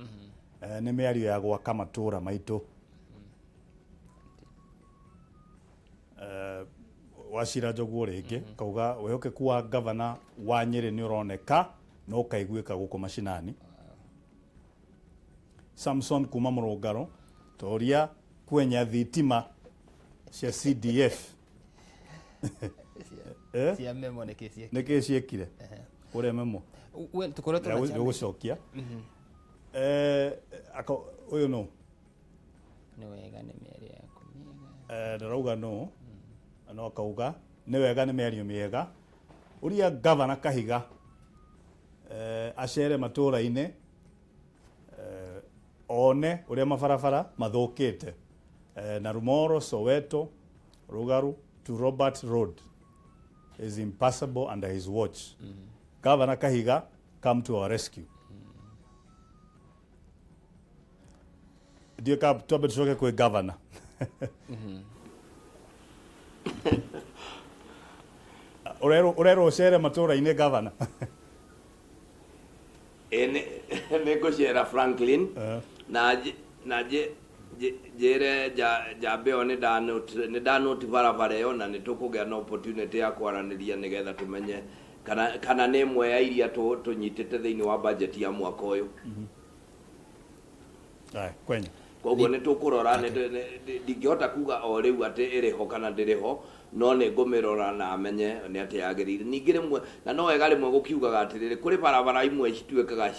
[SPEAKER 1] Nĩ mĩario ya gwaka matũra maitũ. Wachira Njoguo rĩngĩ kauga wĩhokeku wa gavana wa Nyĩrĩ nĩ ũroneka no ũkaiguĩka gũkũ macinani. Samson kuma Mũrũngaro toria kwenya thitima cia CDF. Eh?
[SPEAKER 3] Cia memo nĩ kĩ ciekire?
[SPEAKER 1] Nĩ kĩ ciekire kũrĩa memo?
[SPEAKER 3] Well, tũkoretwo na challenge.
[SPEAKER 1] Gũcokia ũyũ no
[SPEAKER 3] Nĩ wega nĩ mĩario yaku mĩega.
[SPEAKER 1] Ndarauga no no akauga nĩ wega nĩ mĩario mĩega. Ũria gavana Kahiga acere matũra-inĩ, one ũrĩa mabarabara mathũkĩte, na Rumoro, Soweto, Rugaru to Robert Road is impassable under his watch. Governor Kahiga, come to our rescue. Ndiũ ka twambe tũcoke kwĩ governor. Ũrerwo ũcere matũra-inĩ, governor.
[SPEAKER 2] Ĩ nĩ ngũcera, Franklin, na njĩre njambe ĩyo nĩ ndanoti barabara ĩyo, na nĩ tũkũgĩa na opportunity ya kwaranĩria nĩgetha tũmenye kana nĩ ĩmwe ya iria tũnyitĩte thĩinĩ wa budget ya mwaka ũyũ.
[SPEAKER 1] Aya, kwenya.
[SPEAKER 2] Koguo nĩ tũkũrora. Ndingĩhota kuga o rĩu atĩ ĩrĩ ho kana ndĩrĩ ho, no nĩ ngũmĩrora na menye nĩ atĩ yagĩrĩire. Ningĩ rĩmwe na no wega rĩmwe gũkiugaga atĩrĩrĩ, kũrĩ barabara imwe cituĩkaga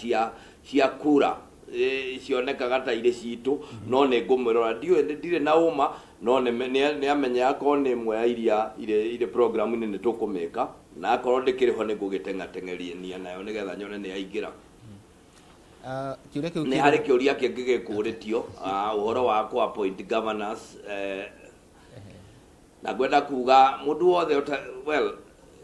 [SPEAKER 2] cia kura, cionekaga ta irĩ citũ, no nĩ ngũmĩrora. Ndiũĩ, ndirĩ na ũma, no nĩ amenye akorwo nĩ ĩmwe ya iria irĩ programu-inĩ nĩ tũkũmĩka, na akorwo ndĩkĩrĩ ho nĩ ngũgĩteng'ateng'eria nayo nĩgetha nyone nĩ yaingĩra.
[SPEAKER 3] Kĩũria kĩu
[SPEAKER 2] Nĩ harĩ kĩũria kĩngĩ gĩkũrĩtio, ũhoro wa kũ appoint governors, na ngwenda kuga mũndũ wothe well,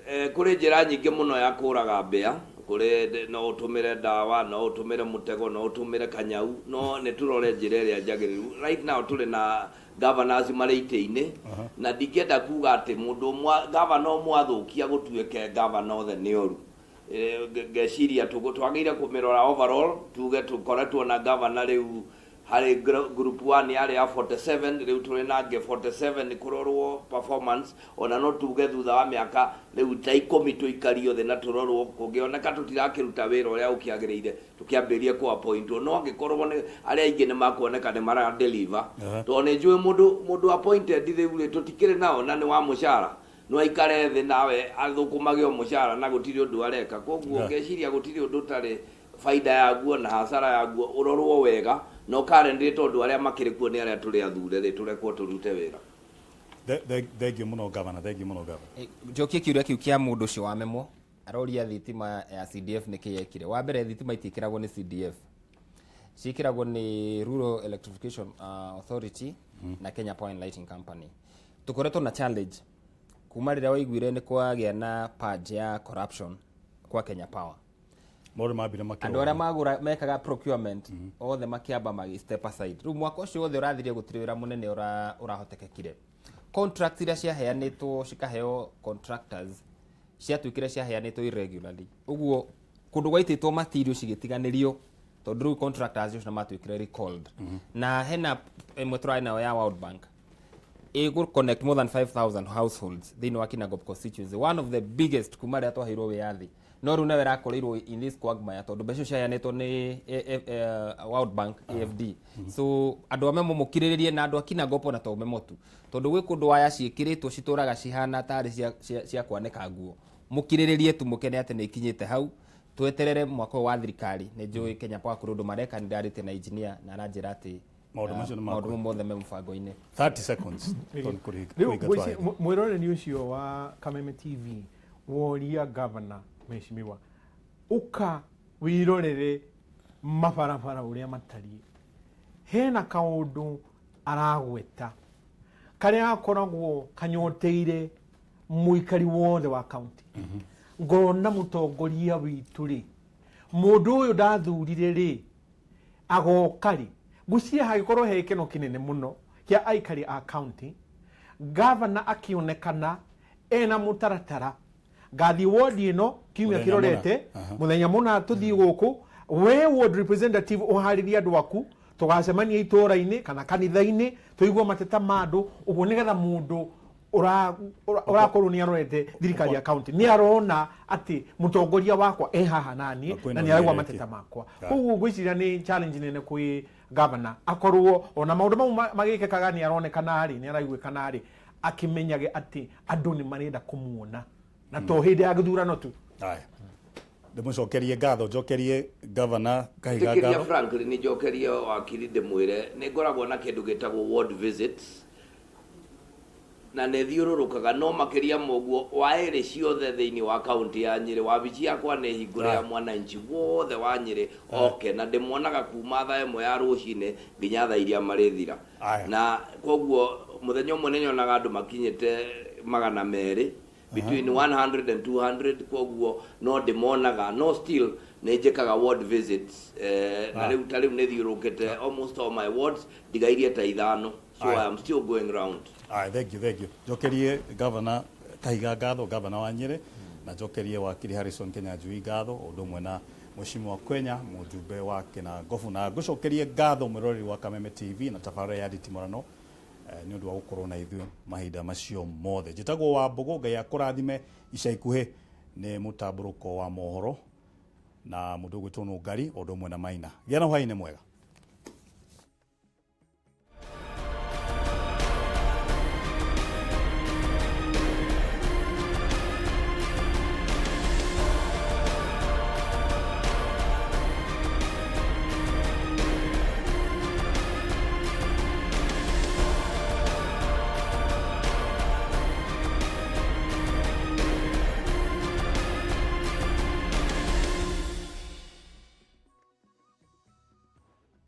[SPEAKER 2] kũrĩ njĩra nyingĩ mũno ya kũraga mbĩa. Kũrĩ no ũtũmĩre ndawa, no ũtũmĩre mũtego, no ũtũmĩre kanyau, no nĩ tũrore njĩra ĩrĩa njagĩrĩru. Right now tũrĩ na governors marĩ itĩ-inĩ, na ndingĩenda kuga atĩ mũndũ ũmwe, governor ũmwe athũkia gũtuĩke governor othe nĩ oru. Ngeciria twagĩrĩire kũmĩrora overall, tuge tũkoretwo na governor rĩu harĩ group 1 yarĩ ya 47, rĩu tũrĩ na angĩ 47. Kũrorwo performance, ona no tuge thutha wa mĩaka rĩu ta 10 tũikario thĩ na tũrorwo, kũngĩoneka tũtirakĩruta wĩra ũrĩa ũkĩagĩrĩire, tũkĩambĩrĩrie kũ appointwo. No angĩkorwo nĩ arĩa aingĩ nĩ makuoneka nĩ mara deliver, tondũ nĩ njũĩ mũndũ appointed rĩu rĩ tũtikĩrĩ nao na nĩ wa mũcara, no aikare thĩ nawe athũkũmage o mũcara na gũtirĩ ũndũ areka. Koguo ngeciria gũtirĩ ũndũ ũtarĩ baida yaguo na hasara yaguo, ũrorwo wega. No currently, tondũ arĩa makĩrĩ kuo nĩ arĩa tũrĩ athure rĩ, tũrekwo tũrute wĩra.
[SPEAKER 1] Thengiũ mũno, gavana, thengiũ mũno, gavana.
[SPEAKER 3] Njokie kĩũria kĩu kĩa mũndũ ũcio wa memo aroria thitima ya CDF nĩ kĩ yekire. Wa mbere, thitima itiĩkĩragwo nĩ CDF, ciĩkĩragwo nĩ Rural Electrification Authority na Kenya Power and Lighting Company. Tũkoretwo na challenge kuma rĩrĩa waiguire nĩ kwagĩa na purge ya corruption kwa Kenya Power.
[SPEAKER 1] Maũndũ mambire
[SPEAKER 3] Andũ
[SPEAKER 1] makĩrũgama.
[SPEAKER 3] Arĩa magũra mekaga procurement othe makĩamba magi step aside. Rĩu mwaka ũcio wothe ũrathire gũtirĩ wĩra mũnene ũrahotekekire. Contracts iria ciaheanĩtwo cikaheo contractors ciatuĩkire ciaheanĩtwo irregularly, ũguo kũndũ gwaitĩtwo material cigĩtiganĩrio, tondũ rĩu contractors acio matuĩkire recalled. Na hena ĩmwe tũrarĩ nayo ya World Bank ĩgũ connect more than 5000 households thĩinĩ wa Kinangop constituency, one of the biggest kuma rĩrĩa twaheirwo wĩyathi, no rĩu nayo ĩrakorirwo in this quagmire tondũ mbeca icio ciaheanĩtwo nĩ World Bank, AFD. So andũ a memo mũkirĩrĩrie, na andũ a Kinangop ona to memo tu, tondũ gwĩ kũndũ waya ciĩkĩrĩtwo citũraga cihana tarĩ cia kwanĩka nguo. Mũkirĩrĩrie tu, mũkene atĩ nĩ ikinyĩte hau. Tweterere mwaka ũyũ wa thirikari. Nĩ njũĩ Kenya Power kũrĩ ũndũ mareka. Nĩ ndarĩtie na engineer na aranjĩra atĩ
[SPEAKER 1] Maũndũ macio nĩ
[SPEAKER 3] maũndũ mau mothe me mũbango-inĩ.
[SPEAKER 1] 30 seconds tondũ
[SPEAKER 4] Rĩu
[SPEAKER 1] kũringa
[SPEAKER 4] ngwĩciria
[SPEAKER 1] twaĩ.
[SPEAKER 4] Mwĩroreri ũcio wa Kameme TV woria gavana, mheshimiwa, ũka wĩrorere mabarabara ũrĩa matariĩ. Hena kaũndũ aragweta karĩa gakoragwo kanyoteire mũikari wothe wa kaunti. Ngona mũtongoria witũ rĩ, mũndũ ũyũ ndathurire rĩ, agoka rĩ, ngwĩciria hagĩkorwo he gĩkeno kĩnene mũno kĩa aikari a kaunti, gavana akĩonekana ena mũtaratara, ngathiĩ wodi ĩno kiumia
[SPEAKER 1] Mũthenya
[SPEAKER 4] kĩrorete
[SPEAKER 1] mũna.
[SPEAKER 4] Mũthenya mũna tũthiĩ gũkũ. We ward representative ũharĩrie andũ aku, tũgacemania itũra-inĩ kana kanitha-inĩ, tũigue mateta ma andũ ũguo, nĩgetha mũndũ ũrakorwo nĩ arorete thirikari ya county nĩ arona atĩ mũtongoria wakwa e haha naniĩ
[SPEAKER 1] Na kwĩna
[SPEAKER 4] na nĩ araigua
[SPEAKER 1] ũigĩrĩrĩki.
[SPEAKER 4] mateta makwa.
[SPEAKER 1] Right.
[SPEAKER 4] Koguo ngwĩciria nĩ challenge nene kwĩ governor, akorwo ona maũndũ mau magĩkĩkaga nĩ aronekana rĩ, nĩ araiguĩkana rĩ, akĩmenyage atĩ andũ nĩ marenda kũmuona na to hĩndĩ ya gĩthurano tu.
[SPEAKER 1] Aya, ndĩmũcokerie ngatho, njokerie gavana Kahiga
[SPEAKER 2] Tĩkĩria
[SPEAKER 1] ngatho.
[SPEAKER 2] Franklin, njokerie wakiri, ndĩmwĩre nĩ ngoragwo na kĩndũ gĩtagwo ward visits na nĩ thiũrũrũkaga, no makĩria ma ũguo wa ĩrĩ ciothe thĩinĩ wa kaunti ya Nyĩrĩ, wabici yakwa nĩ hingũre ya mwananchi wothe wa Nyĩrĩ oke, na ndĩmonaga kuma thaa 1 ya rũcinĩ nginya thaa iria marĩthira.
[SPEAKER 1] Aya.
[SPEAKER 2] Na koguo mũthenya ũmwe nĩ nyonaga andũ makinyĩte 200, between 100 and 200. Koguo no ndĩmonaga, no still nĩ njĩkaga ward visits, na rĩu ta rĩu nĩ thiũrũkĩte almost all my wards, ndigairie ta ithano, so
[SPEAKER 1] Aya.
[SPEAKER 2] I am still going round.
[SPEAKER 1] Aya, thank you, thank you. Njokerie gavana Kahiga ngatho, gavana wa Nyĩrĩ, na njokerie wakiri Harrison Kinyanjui ngatho, o ũndũ ũmwe na Mheshimiwa Kwenya, mũjumbe wa Kĩnangobu, na ngũcokerie ngatho mwĩroreri wa Kameme TV na tabarĩra ya Nditimũrano, nĩ ũndũ wa gũkorwo na ithuĩ mahinda macio mothe. Njĩtagwo wa Mbũgũ, Ngai akũrathime. Ica ikuhĩ nĩ mũtambũrũko wa mohoro na mũndũ ũgwĩtwo Nũngari o ũndũ ũmwe na Maina. Gĩa na hwaĩ-inĩ mwega.